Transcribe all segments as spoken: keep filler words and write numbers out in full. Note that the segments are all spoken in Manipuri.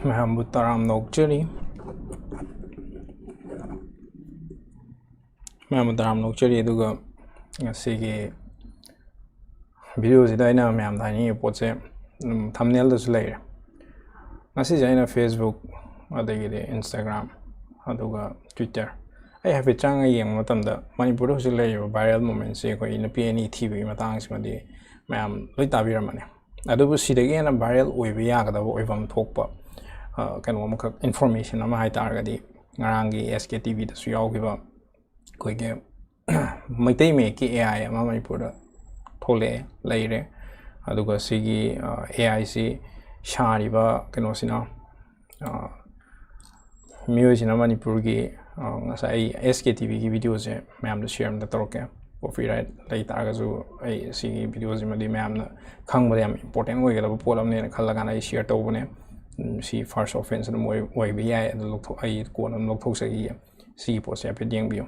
ꯃꯌꯥꯝꯕꯨ ꯇꯔꯥꯝꯅ ꯑꯣꯛꯆꯔꯤ꯫ ꯃꯌꯥꯝꯕꯨ ꯇꯔꯥꯝꯅ ꯑꯣꯛꯆꯔꯤ꯫ ꯑꯗꯨꯒ ꯉꯁꯤꯒꯤ ꯚꯤꯗꯤꯑꯣꯁꯤꯗ ꯑꯩꯅ ꯃꯌꯥꯝꯗ ꯍꯥꯏꯅꯤꯡꯉꯤꯕ ꯄꯣꯠꯁꯦ, ꯎꯝ, ꯊꯝꯅꯦꯜꯗꯁꯨ ꯂꯩꯔꯦ꯫ ꯉꯁꯤꯁꯦ ꯑꯩꯅ Facebook, ꯑꯗꯒꯤꯗꯤ Instagram, ꯑꯗꯨꯒ Twitter, ꯑꯩ ꯍꯥꯏꯐꯦꯠ ꯆꯪꯉꯒ ꯌꯦꯡꯕ ꯃꯇꯝꯗ ꯃꯅꯤꯄꯨꯔꯗ ꯍꯧꯖꯤꯛ ꯂꯩꯔꯤꯕ viral movementꯁꯦ ꯑꯩꯈꯣꯏ ꯅꯨꯄꯤ ꯑꯅꯤ ꯊꯤꯕꯒꯤ ꯃꯇꯥꯡꯁꯤꯃꯗꯤ ꯃꯌꯥꯝ ꯂꯣꯏ ꯇꯥꯕꯤꯔꯝꯃꯅꯤ꯫ ꯑꯗꯨꯕꯨ ꯁꯤꯗꯒꯤ ꯍꯦꯟꯅ viral ꯑꯣꯏꯕ ꯌꯥꯒꯗꯕ, ꯑꯣꯏꯐꯝ ꯊꯣꯛꯄ, ꯑ, ꯀꯩꯅꯣ ꯑꯃꯈꯛ, information ꯑꯃ ꯍꯥꯏ ꯇꯥꯔꯒꯗꯤ, ꯉꯔꯥꯡꯒꯤ SKTVꯗꯁꯨ ꯌꯥꯎꯈꯤꯕ ꯑꯩꯈꯣꯏꯒꯤ ꯃꯩꯇꯩ ꯃꯌꯦꯛꯀꯤ AI ꯑꯃ ꯃꯅꯤꯄꯨꯔꯗ ꯊꯣꯛꯂꯛꯑꯦ, ꯂꯩꯔꯦ꯫ ꯑꯗꯨꯒ ꯁꯤꯒꯤ, ꯑ, AIꯁꯤ ꯁꯥꯔꯤꯕ ꯀꯩꯅꯣꯁꯤꯅ, ꯑ, ꯃꯤꯑꯣꯏꯁꯤꯅ ꯃꯅꯤꯄꯨꯔꯒꯤ, ꯑ, ꯉꯁꯥꯏ ꯑꯩ SKTVꯒꯤ ꯚꯤꯗꯤꯑꯣꯁꯦ ꯃꯌꯥꯝꯗ share ꯑꯝꯇ ꯇꯧꯔꯛꯀꯦ꯫ Copyright ꯂꯩ ꯇꯥꯔꯒꯁꯨ ꯑꯩ ꯁꯤꯒꯤ ꯚꯤꯗꯤꯑꯣꯁꯤꯃꯗꯤ ꯃꯌꯥꯝꯅ ꯈꯪꯕꯗ ꯌꯥꯝ important ꯑꯣꯏꯒꯗꯕ ꯄꯣꯠ ꯑꯃꯅꯦꯅ ꯈꯜꯂꯀꯥꯟꯗ ꯑꯩ share ꯇꯧꯕꯅꯦ꯫ ꯎꯝ, ꯁꯤ first offence ꯑꯗꯨꯝ ꯑꯣꯏ-, ꯑꯣꯏꯕ ꯌꯥꯏ꯫ ꯑꯗꯨ ꯂꯧꯊꯣꯛ-, ꯑꯩ ꯀꯣꯟꯅ ꯑꯗꯨꯝ ꯂꯧꯊꯣꯛꯆꯈꯤꯒꯦ꯫ ꯁꯤꯒꯤ ꯄꯣꯠꯁꯦ ꯍꯥꯏꯐꯦꯠ ꯌꯦꯡꯕꯤꯌꯨ꯫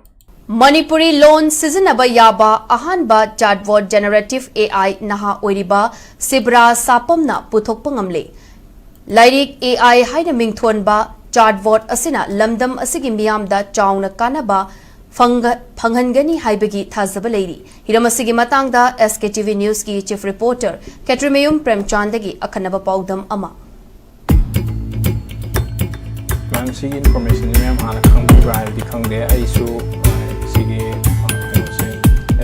ꯃꯅꯤꯄꯨꯔꯤ ꯂꯣꯟ ꯁꯤꯖꯤꯟꯅꯕ ꯌꯥꯕ ꯑꯍꯥꯟꯕ chatbot generative AI ꯅꯍꯥ ꯑꯣꯏꯔꯤꯕ ꯁꯤꯕ꯭ꯔꯥ ꯁꯥꯄꯝꯅ ꯄꯨꯊꯣꯛꯄ ꯉꯝꯂꯦ꯫ ꯂꯥꯏꯔꯤꯛ AI ꯍꯥꯏꯅ ꯃꯤꯡꯊꯣꯟꯕ chatbot ꯑꯁꯤꯅ ꯂꯝꯗꯝ ꯑꯁꯤꯒꯤ ꯃꯤꯌꯥꯝꯗ ꯆꯥꯎꯅ ꯀꯥꯟꯅꯕ ꯐꯪꯒ-, ꯐꯪꯍꯟꯒꯅꯤ ꯍꯥꯏꯕꯒꯤ ꯊꯥꯖꯕ ꯂꯩꯔꯤ꯫ ꯍꯤꯔꯝ ꯑꯁꯤꯒꯤ ꯃꯇꯥꯡꯗ SKTV Newsꯀꯤ chief reporter ꯈꯦꯇ꯭ꯔꯤꯃꯌꯨꯝ ꯄ꯭ꯔꯦꯝꯆꯥꯟꯗꯒꯤ ꯑꯈꯟꯅꯕ ꯄꯥꯎꯗꯝ ꯑꯃ꯫ ꯃꯌꯥꯝ ꯁꯤꯒꯤ informationꯁꯤ ꯃꯌꯥꯝ ꯍꯥꯟꯅ ꯈꯪꯕꯤꯕ꯭ꯔꯥ ꯍꯥꯏꯕꯗꯤ ꯈꯪꯗꯦ꯫ ꯑꯩꯁꯨ, ꯑ, ꯁꯤꯒꯤ, ꯑ, ꯀꯩꯅꯣꯁꯦ,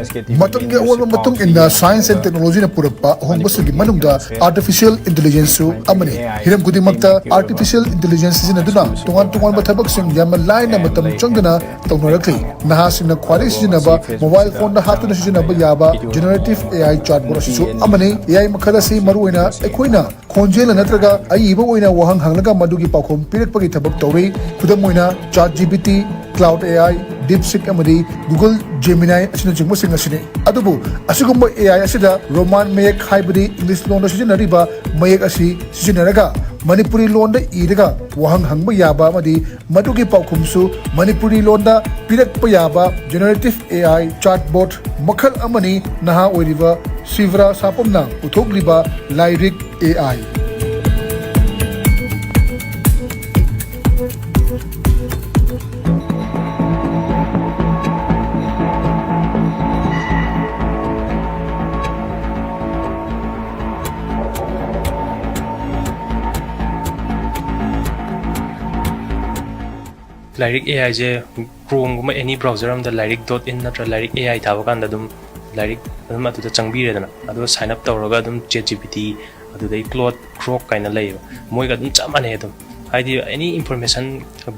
SKTV ꯃꯇꯝꯒꯤ ꯑꯑꯣꯟꯕ ꯃꯇꯨꯡ ꯏꯟꯅ science and technologyꯅ ꯄꯨꯔꯛꯄ ꯑꯍꯣꯡꯕꯁꯤꯡꯒꯤ ꯃꯅꯨꯡꯗ artificial intelligenceꯁꯨ ꯑꯃꯅꯤ꯫ ꯍꯤꯔꯝ ꯈꯨꯗꯤꯡꯃꯛꯇ artificial intelligence ꯁꯤꯖꯤꯟꯅꯗꯨꯅ ꯇꯣꯉꯥꯟ ꯇꯣꯉꯥꯟꯕ ꯊꯕꯛꯁꯤꯡ ꯌꯥꯝꯅ ꯂꯥꯏꯅ ꯃꯇꯝ ꯆꯪꯗꯅ ꯇꯧꯅꯔꯛꯂꯤ꯫ ꯅꯍꯥꯁꯤꯡꯅ ꯈ꯭ꯋꯥꯏꯗꯒꯤ ꯁꯤꯖꯤꯟꯅꯕ mobile phoneꯗ ꯍꯥꯞꯇꯨꯅ ꯁꯤꯖꯤꯟꯅꯕ ꯌꯥꯕ generative AI chatbot ꯑꯁꯤꯁꯨ ꯑꯃꯅꯤ꯫ AI ꯃꯈꯜ ꯑꯁꯤ ꯃꯔꯨꯑꯣꯏꯅ ꯑꯩꯈꯣꯏꯅ ꯈꯣꯟꯖꯦꯜꯅ ꯅꯠꯇ꯭ꯔꯒ ꯑꯏꯕ ꯑꯣꯏꯅ ꯋꯥꯍꯪ ꯍꯪꯂꯒ ꯃꯗꯨꯒꯤ ꯄꯥꯎꯈꯨꯝ ꯄꯤꯔꯛꯄꯒꯤ ꯊꯕꯛ ꯇꯧꯔꯤ꯫ ꯈꯨꯗꯝ ꯑꯣꯏꯅ, ChatGPT, Claude AI, DeepSeek ꯑꯃꯗꯤ Google Gemini ꯑꯁꯤꯅꯆꯤꯡꯕꯁꯤꯡ ꯑꯁꯤꯅꯤ꯫ ꯑꯗꯨꯕꯨ ꯑꯁꯤꯒꯨꯝꯕ AI ꯑꯁꯤꯗ ꯔꯣꯃꯥꯟ ꯃꯌꯦꯛ, ꯍꯥꯏꯕꯗꯤ English ꯂꯣꯟꯗ ꯁꯤꯖꯤꯟꯅꯔꯤꯕ ꯃꯌꯦꯛ ꯑꯁꯤ ꯁꯤꯖꯤꯟꯅꯔꯒ ꯃꯅꯤꯄꯨꯔꯤ ꯂꯣꯟꯗ ꯏꯔꯒ ꯋꯥꯍꯪ ꯍꯪꯕ ꯌꯥꯕ ꯑꯃꯗꯤ ꯃꯗꯨꯒꯤ ꯄꯥꯎꯈꯨꯝꯁꯨ ꯃꯅꯤꯄꯨꯔꯤ ꯂꯣꯟꯗ ꯄꯤꯔꯛꯄ ꯌꯥꯕ generative AI chatbot ꯃꯈꯜ ꯑꯃꯅꯤ ꯅꯍꯥ ꯑꯣꯏꯔꯤꯕ ꯁꯤꯕ꯭ꯔꯥ ꯁꯥꯄꯝꯅ ꯄꯨꯊꯣꯛꯂꯤꯕ ꯂꯥꯏꯔꯤꯛ AI꯫ ꯂꯥꯏꯔꯤꯛ ꯑꯦ ꯑꯥꯏꯁꯦ ꯀ꯭ꯔꯣꯝꯒꯨꯝꯕ ꯑꯦꯅꯤ ꯕ꯭ꯔꯥꯎꯖꯔ ꯑꯃꯗ ꯂꯥꯏꯔꯤꯛ ꯗꯣꯠ ꯏꯟ ꯅꯠꯇ꯭ꯔꯒ ꯂꯥꯏꯔꯤꯛ ꯑꯦ ꯑꯥꯏ ꯊꯥꯕ ꯀꯥꯟꯗ ꯑꯗꯨꯝ ꯂꯥꯏꯔꯤꯛ ꯑꯗꯨꯝ ꯑꯗꯨꯗ ꯆꯪꯕꯤꯔꯦꯗꯅ, ꯑꯗꯨꯒ ꯁꯥꯏꯟ ꯑꯞ ꯇꯧꯔꯒ ꯑꯗꯨꯝ ꯆꯦꯠ ꯖꯤ ꯄꯤ ꯇꯤ, ꯑꯗꯨꯗꯩ ꯀ꯭ꯂꯣꯠ, ꯒ꯭ꯔꯣꯛ ꯀꯥꯏꯅ ꯂꯩꯌꯦꯕ, ꯃꯣꯏꯒ ꯑꯗꯨꯝ ꯆꯞ ꯃꯥꯟꯅꯩ꯫ ꯑꯗꯨꯝ ꯍꯥꯏꯗꯤ ꯑꯦꯅꯤ ꯏꯟꯐꯣꯔꯃꯦꯁꯟ,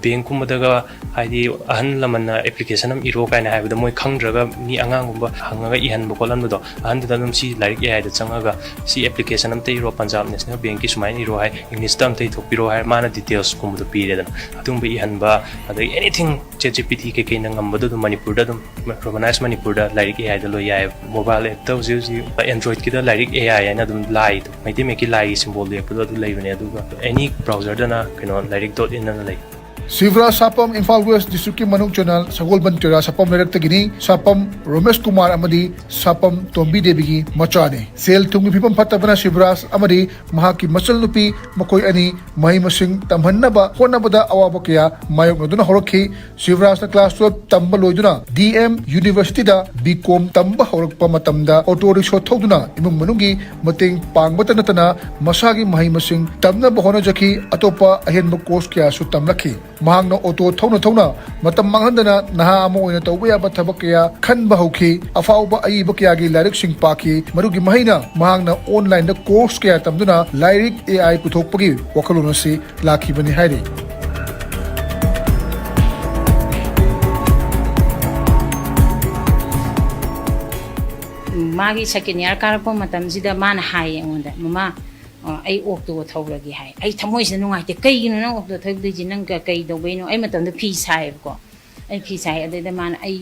ꯕꯦꯡꯀꯨꯝꯕꯗꯒ ꯍꯥꯏꯗꯤ ꯑꯍꯜ ꯂꯃꯟꯅ ꯑꯦꯄ꯭ꯂꯤꯀꯦꯁꯟ ꯑꯃ ꯏꯔꯣ ꯀꯥꯏꯅ ꯍꯥꯏꯕꯗ ꯃꯣꯏ ꯈꯪꯗ꯭ꯔꯒ ꯃꯤ ꯑꯉꯥꯡꯒꯨꯝꯕ ꯍꯪꯉꯒ ꯏꯍꯟꯕ ꯈꯣꯠꯍꯟꯕꯗꯣ, ꯑꯍꯟꯗꯨꯗ ꯑꯗꯨꯝ ꯁꯤ ꯂꯥꯏꯔꯤꯛ ꯑꯦ ꯑꯥꯏꯗ ꯆꯪꯉꯒ ꯁꯤ ꯑꯦꯄ꯭ꯂꯤꯀꯦꯁꯟ ꯑꯝꯇ ꯏꯔꯣ, ꯄꯟꯖꯥꯕ ꯅꯦꯁꯅꯦꯜ ꯕꯦꯡꯀꯤ ꯁꯨꯃꯥꯏꯅ ꯏꯔꯣ ꯍꯥꯏ, ꯏꯪꯂꯤꯁꯇ ꯑꯝꯇ ꯏꯊꯣꯛꯄꯤꯔꯣ ꯍꯥꯏ, ꯃꯥꯅ ꯗꯤꯇꯦꯜꯁꯀꯨꯝꯕꯗꯣ ꯄꯤꯔꯦꯗꯅ, ꯑꯗꯨꯝꯕ ꯏꯍꯟꯕ, ꯑꯗꯩ ꯑꯦꯅꯤꯊꯤꯡ ꯆꯦꯠ ꯖꯤ ꯄꯤ ꯇꯤ ꯀꯩꯀꯩꯅ ꯉꯝꯕꯗꯣ ꯑꯗꯨꯝ ꯃꯅꯤꯄꯨꯔꯗ ꯑꯗꯨꯝ, ꯔꯣꯃꯅꯥꯏꯁ ꯃꯅꯤꯄꯨꯔꯗ ꯂꯥꯏꯔꯤꯛ ꯑꯦ ꯑꯥꯏꯗ ꯂꯣꯏ ꯌꯥꯏꯑꯕ꯫ ꯃꯣꯕꯥꯏꯜ ꯑꯦꯞꯇ ꯍꯧꯖꯤꯛ ꯍꯧꯖꯤꯛ ꯑꯦꯟꯗ꯭ꯔꯣꯏꯗꯀꯤꯗ ꯂꯥꯏꯔꯤꯛ ꯑꯦ ꯑꯥꯏ ꯍꯥꯏꯅ ꯑꯗꯨꯝ ꯂꯥꯏꯗꯣ, ꯃꯩꯇꯩ ꯃꯌꯦꯛꯀꯤ ꯂꯥꯏꯒꯤ ꯁꯤꯝꯕꯣꯜꯗꯣ ꯌꯦꯛꯄꯗꯣ ꯑꯗꯨ ꯂꯩꯕꯅꯦ꯫ ꯑꯗꯨꯒ ꯑꯦꯅꯤ ꯕ꯭ꯔꯥꯎꯖꯔꯗꯅ ꯀꯩꯅꯣ ꯂꯥꯏꯔꯤꯛ ꯗꯣꯠ ꯏꯟ ꯑꯅ ꯂꯩ꯫ ꯁꯤꯕꯔꯥꯖ ꯁꯥꯄꯝ, ꯏꯝꯐꯥꯜ ꯋꯦꯁ ꯗꯤꯁꯇ꯭ꯔꯤꯛꯀꯤ ꯃꯅꯨꯡ ꯆꯟꯅ ꯁꯒꯣꯜꯕꯟ ꯇꯦꯔꯥ ꯁꯥꯄꯝ ꯂꯩꯔꯛꯇꯒꯤꯅꯤ꯫ ꯁꯥꯄꯝ ꯔꯣꯃꯦꯁ ꯀꯨꯃꯥꯔ ꯑꯃꯗꯤ ꯁꯥꯄꯝ ꯇꯣꯝꯕꯤ ꯗꯦꯕꯤꯒꯤ ꯃꯆꯥꯅꯤ꯫ ꯁꯦꯜ ꯊꯨꯝꯒꯤ ꯐꯤꯕꯝ ꯐꯠꯇꯕꯅ ꯁꯤꯕꯔꯥꯖ ꯑꯃꯗꯤ ꯃꯍꯥꯛꯀꯤ ꯃꯆꯜꯅꯨꯄꯤ, ꯃꯈꯣꯏ ꯑꯅꯤ ꯃꯍꯩ ꯃꯁꯤꯡ ꯇꯝꯍꯟꯅꯕ ꯍꯣꯠꯅꯕꯗ ꯑꯋꯥꯕ ꯀꯌꯥ ꯃꯥꯌꯣꯛꯅꯗꯨꯅ ꯍꯧꯔꯛꯈꯤ꯫ ꯁꯤꯕꯔꯥꯖꯅ ꯀ꯭ꯂꯥꯁ ꯇꯨꯋꯦꯜꯐ ꯇꯝꯕ ꯂꯣꯏꯗꯨꯅ ꯗꯤ ꯑꯦꯝ ꯌꯨꯅꯤꯚꯔꯁꯤꯇꯤꯗ ꯕꯤ ꯀꯣꯝ ꯇꯝꯕ ꯍꯧꯔꯛꯄ ꯃꯇꯝꯗ ꯑꯣꯇꯣ ꯔꯤꯛꯁꯣ ꯊꯧꯗꯨꯅ ꯏꯃꯨꯡ ꯃꯅꯨꯡꯒꯤ ꯃꯇꯦꯡ ꯄꯥꯡꯕꯇ ꯅꯠꯇꯅ ꯃꯁꯥꯒꯤ ꯃꯍꯩ ꯃꯁꯤꯡ ꯇꯝꯅꯕ ꯍꯣꯠꯅꯖꯈꯤ꯫ ꯑꯇꯣꯞꯄ ꯑꯍꯦꯟꯕ ꯀꯣꯔꯁ ꯀꯌꯥꯁꯨ ꯇꯝꯂꯛꯈꯤ꯫ ꯃꯍꯥꯛꯅ ꯑꯣꯇꯣ ꯊꯧꯅ ꯊꯧꯅ ꯃꯇꯝ ꯃꯥꯡꯍꯟꯗꯅ ꯅꯍꯥ ꯑꯃ ꯑꯣꯏꯅ ꯇꯧꯕ ꯌꯥꯕ ꯊꯕꯛ ꯀꯌꯥ ꯈꯟꯕ ꯍꯧꯈꯤ꯫ ꯑꯐꯥꯎꯕ ꯑꯏꯕ ꯀꯌꯥꯒꯤ ꯂꯥꯏꯔꯤꯛꯁꯤꯡ ꯄꯥꯈꯤ꯫ ꯃꯗꯨꯒꯤ ꯃꯍꯩꯅ ꯃꯍꯥꯛꯅ ꯑꯣꯟꯂꯥꯏꯟꯗ ꯀꯣꯔꯁ ꯀꯌꯥ ꯇꯝꯗꯨꯅ ꯂꯥꯏꯔꯤꯛ ꯑꯦ ꯑꯥꯏ ꯄꯨꯊꯣꯛꯄꯒꯤ ꯋꯥꯈꯜꯂꯣꯟ ꯑꯁꯤ ꯂꯥꯛꯈꯤꯕꯅꯤ ꯍꯥꯏꯔꯤ꯫ ꯃꯥꯒꯤ ꯁꯦꯀꯦꯟ ꯏꯌꯥꯔ ꯀꯥꯔꯛꯄ ꯃꯇꯝꯁꯤꯗ ꯃꯥꯅ ꯍꯥꯏꯌꯦ ꯑꯩꯉꯣꯟꯗ, "ꯃꯃꯥ, ꯑ, ꯑꯩ ꯑꯣꯛꯇꯣ ꯊꯧꯔꯒꯦ" ꯍꯥꯏ꯫ ꯑꯩ ꯊꯃꯣꯏꯁꯤꯗ ꯅꯨꯡꯉꯥꯏꯇꯦ꯫ "ꯀꯩꯒꯤꯅꯣ ꯅꯪ ꯑꯣꯛꯇꯣ ꯊꯧꯗꯣꯏꯁꯦ? ꯅꯪ ꯀ-, ꯀꯩ ꯇꯧꯕꯩꯅꯣ?" ꯑꯩ ꯃꯇꯝꯗ ꯐꯤ ꯁꯥꯏꯌꯦꯕꯀꯣ꯫ ꯑꯩ ꯐꯤ ꯁꯥꯏ꯫ ꯑꯗꯩꯗ ꯃꯥꯅ, "ꯑꯩ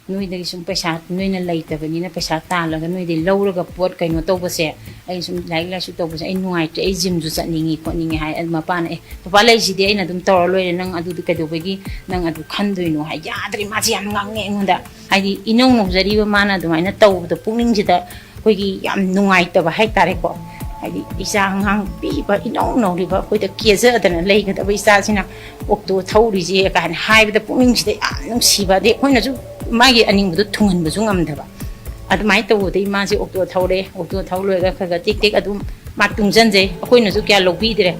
ꯅꯣꯏꯗꯒꯤ ꯁꯨꯝ ꯄꯩꯁꯥ ꯅꯣꯏꯅ ꯂꯩꯇꯕꯅꯤꯅ ꯄꯩꯁꯥ ꯇꯥꯜꯂꯒ ꯅꯣꯏꯗꯩ ꯂꯧꯔꯒ ꯄꯣꯠ ꯀꯩꯅꯣ ꯇꯧꯕꯁꯦ, ꯑꯩ ꯁꯨꯝ ꯂꯥꯏꯔꯤꯛ ꯂꯥꯏꯁꯨ ꯇꯧꯕꯁꯦ ꯑꯩ ꯅꯨꯡꯉꯥꯏꯇ꯭ꯔꯦ, ꯑꯩ ꯖꯤꯝꯁꯨ ꯆꯠꯅꯤꯡꯉꯤ ꯈꯣꯠꯅꯤꯡꯉꯤ" ꯍꯥꯏ꯫ ꯑꯗꯨ ꯃꯄꯥꯅ, "ꯑꯦ, ꯄꯄꯥ ꯂꯩꯁꯤꯗꯤ, ꯑꯩꯅ ꯑꯗꯨꯝ ꯇꯧꯔ ꯂꯣꯏꯔꯦ, ꯅꯪ ꯑꯗꯨꯗꯤ ꯀꯩꯗꯧꯕꯒꯤ ꯅꯪ ꯑꯗꯨ ꯈꯟꯗꯣꯏꯅꯣ?" ꯍꯥꯏ꯫ ꯌꯥꯗ꯭ꯔꯦ, ꯃꯥꯁꯦ ꯌꯥꯝ ꯉꯥꯡꯉꯦ ꯑꯩꯉꯣꯟꯗ꯫ ꯍꯥꯏꯗꯤ ꯏꯅꯧ ꯅꯧꯖꯔꯤꯕ ꯃꯥꯅ ꯑꯗꯨꯃꯥꯏꯅ ꯇꯧꯕꯗꯣ ꯄꯨꯛꯅꯤꯡꯁꯤꯗ ꯑꯩꯈꯣꯏꯒꯤ ꯌꯥꯝ ꯅꯨꯡꯉꯥꯏꯇꯕ ꯍꯥꯏꯇꯥꯔꯦꯀꯣ꯫ ꯍꯥꯏꯗꯤ ꯏꯆꯥ ꯑꯉꯥꯡ ꯄꯤꯛꯏꯕ ꯏꯅꯧ ꯅꯧꯔꯤꯕ ꯑꯩꯈꯣꯏꯗ ꯀꯦꯖꯗꯅ ꯂꯩꯒꯗꯕ ꯏꯆꯥꯁꯤꯅ ꯑꯣꯛꯇꯣ ꯊꯧꯔꯤꯁꯦ ꯀꯥꯏꯅ ꯍꯥꯏꯕꯗ ꯄꯨꯛꯅꯤꯡꯁꯤꯗ ꯌꯥꯝ ꯅꯨꯡꯁꯤꯕ, ꯑꯗꯩ ꯑꯩꯈꯣꯏꯅꯁꯨ ꯃꯥꯒꯤ ꯑꯅꯤꯡꯕꯗꯣ ꯊꯨꯡꯍꯟꯕꯁꯨ ꯉꯝꯗꯕ꯫ ꯑꯗꯨꯃꯥꯏꯅ ꯇꯧꯕꯗꯒꯤ ꯃꯥꯁꯦ ꯑꯣꯛꯇꯣ ꯊꯧꯔꯦ꯫ ꯑꯣꯛꯇꯣ ꯊꯧ ꯂꯣꯏꯔꯒ ꯈꯔ ꯈꯔ ꯇꯦꯛ ꯇꯦꯛ ꯑꯗꯨꯝ ꯃꯥ ꯇꯨꯡꯁꯤꯟꯖꯩ꯫ ꯑꯩꯈꯣꯏꯅꯁꯨ ꯀꯌꯥ ꯂꯧꯕꯤꯗ꯭ꯔꯦ꯫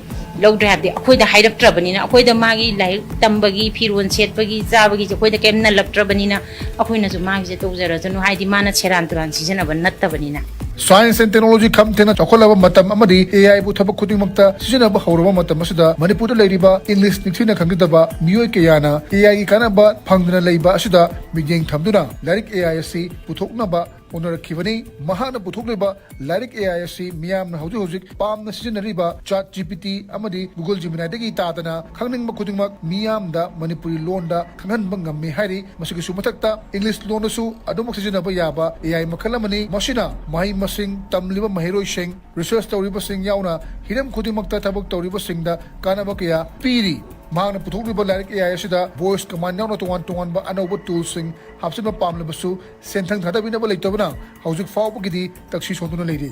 ꯂꯧꯗ꯭ꯔꯦ ꯍꯥꯏꯕꯗꯤ ꯑꯩꯈꯣꯏꯗ ꯍꯥꯏꯔꯛꯇ꯭ꯔꯕꯅꯤꯅ, ꯑꯩꯈꯣꯏꯗ ꯃꯥꯒꯤ ꯂꯥꯏꯔꯤꯛ ꯇꯝꯕꯒꯤ, ꯐꯤꯔꯣꯜ ꯁꯦꯠꯄꯒꯤ, ꯆꯥꯕꯒꯤꯁꯦ ꯑꯩꯈꯣꯏꯗ ꯀꯔꯤꯝ ꯅꯜꯂꯛꯇ꯭ꯔꯕꯅꯤꯅ, ꯑꯩꯈꯣꯏꯅꯁꯨ ꯃꯥꯒꯤꯁꯦ ꯇꯧꯖꯔꯁꯅꯨ, ꯍꯥꯏꯗꯤ ꯃꯥꯅ ꯁꯦꯔꯥꯟ ꯇꯨꯔꯥꯟ ꯁꯤꯖꯤꯟꯅꯕ ꯅꯠꯇꯕꯅꯤꯅ꯫ Science and technology ꯈꯝ ꯊꯦꯡꯅ ꯆꯥꯎꯈꯠꯂꯕ ꯃꯇꯝ ꯑꯃꯗꯤ A I ꯕꯨ ꯊꯕꯛ ꯈꯨꯗꯤꯡꯃꯛꯇ ꯁꯤꯖꯤꯟꯅꯕ ꯍꯧꯔꯕ ꯃꯇꯝ ꯑꯁꯤꯗ, ꯃꯅꯤꯄꯨꯔꯗ ꯂꯩꯔꯤꯕ English ꯅꯤꯡꯊꯤꯅ ꯈꯪꯖꯗꯕ ꯃꯤꯑꯣꯏ ꯀꯌꯥꯅ A I ꯒꯤ ꯀꯥꯟꯅꯕ ꯐꯪꯗꯅ ꯂꯩꯕ ꯑꯁꯤꯗ ꯃꯤꯠꯌꯦꯡ ꯊꯝꯗꯨꯅ ꯂꯥꯏꯔꯤꯛ A I ꯑꯁꯤ ꯄꯨꯊꯣꯛꯅꯕ ꯍꯣꯠꯅꯔꯛꯈꯤꯕꯅꯤ꯫ ꯃꯍꯥꯛꯅ ꯄꯨꯊꯣꯛꯂꯤꯕ ꯂꯥꯏꯔꯤꯛ A I ꯑꯁꯤ ꯃꯤꯌꯥꯝꯅ ꯍꯧꯖꯤꯛ ꯍꯧꯖꯤꯛ ꯄꯥꯝꯅ ꯁꯤꯖꯤꯟꯅꯔꯤꯕ Chat G P T ꯑꯃꯗꯤ Google Gemini ꯗꯒꯤ ꯇꯥꯗꯅ ꯈꯪꯅꯤꯡꯕ ꯈꯨꯗꯤꯡꯃꯛ ꯃꯤꯌꯥꯝꯗ ꯃꯅꯤꯄꯨꯔꯤ ꯂꯣꯟꯗ ꯈꯪꯍꯟꯕ ꯉꯝꯃꯤ ꯍꯥꯏꯔꯤ꯫ ꯃꯁꯤꯒꯤꯁꯨ ꯃꯊꯛꯇ English ꯂꯣꯟꯗꯁꯨ ꯑꯗꯨꯃꯛ ꯁꯤꯖꯤꯟꯅꯕ ꯌꯥꯕ A I ꯃꯈꯜ ꯑꯃꯅꯤ꯫ ꯃꯁꯤꯅ ꯃꯍꯩ ꯃꯁꯤꯡ ꯇꯝꯂꯤꯕ ꯃꯍꯩꯔꯣꯏꯁꯤꯡ, research ꯇꯧꯔꯤꯕꯁꯤꯡ ꯌꯥꯎꯅ ꯍꯤꯔꯝ ꯈꯨꯗꯤꯡꯃꯛꯇ ꯊꯕꯛ ꯇꯧꯔꯤꯕꯁꯤꯡꯗ ꯀꯥꯟꯅꯕ ꯀꯌꯥ ꯄꯤꯔꯤ꯫ ꯃꯍꯥꯛꯅ ꯄꯨꯊꯣꯛꯂꯤꯕ ꯂꯥꯏꯔꯤꯛ A I ꯑꯁꯤꯗ voice command ꯌꯥꯎꯅ ꯇꯣꯉꯥꯟ ꯇꯣꯉꯥꯟꯕ ꯑꯅꯧꯕ tool ꯁꯤꯡ ꯍꯥꯞꯆꯤꯟꯕ ꯄꯥꯝꯂꯕꯁꯨ ꯁꯦꯟꯊꯪ ꯊꯥꯗꯕꯤꯅꯕ ꯂꯩꯇꯕꯅ ꯍꯧꯖꯤꯛ ꯐꯥꯎꯕꯒꯤꯗꯤ ꯇꯛꯁꯤ ꯁꯣꯟꯗꯨꯅ ꯂꯩꯔꯤ꯫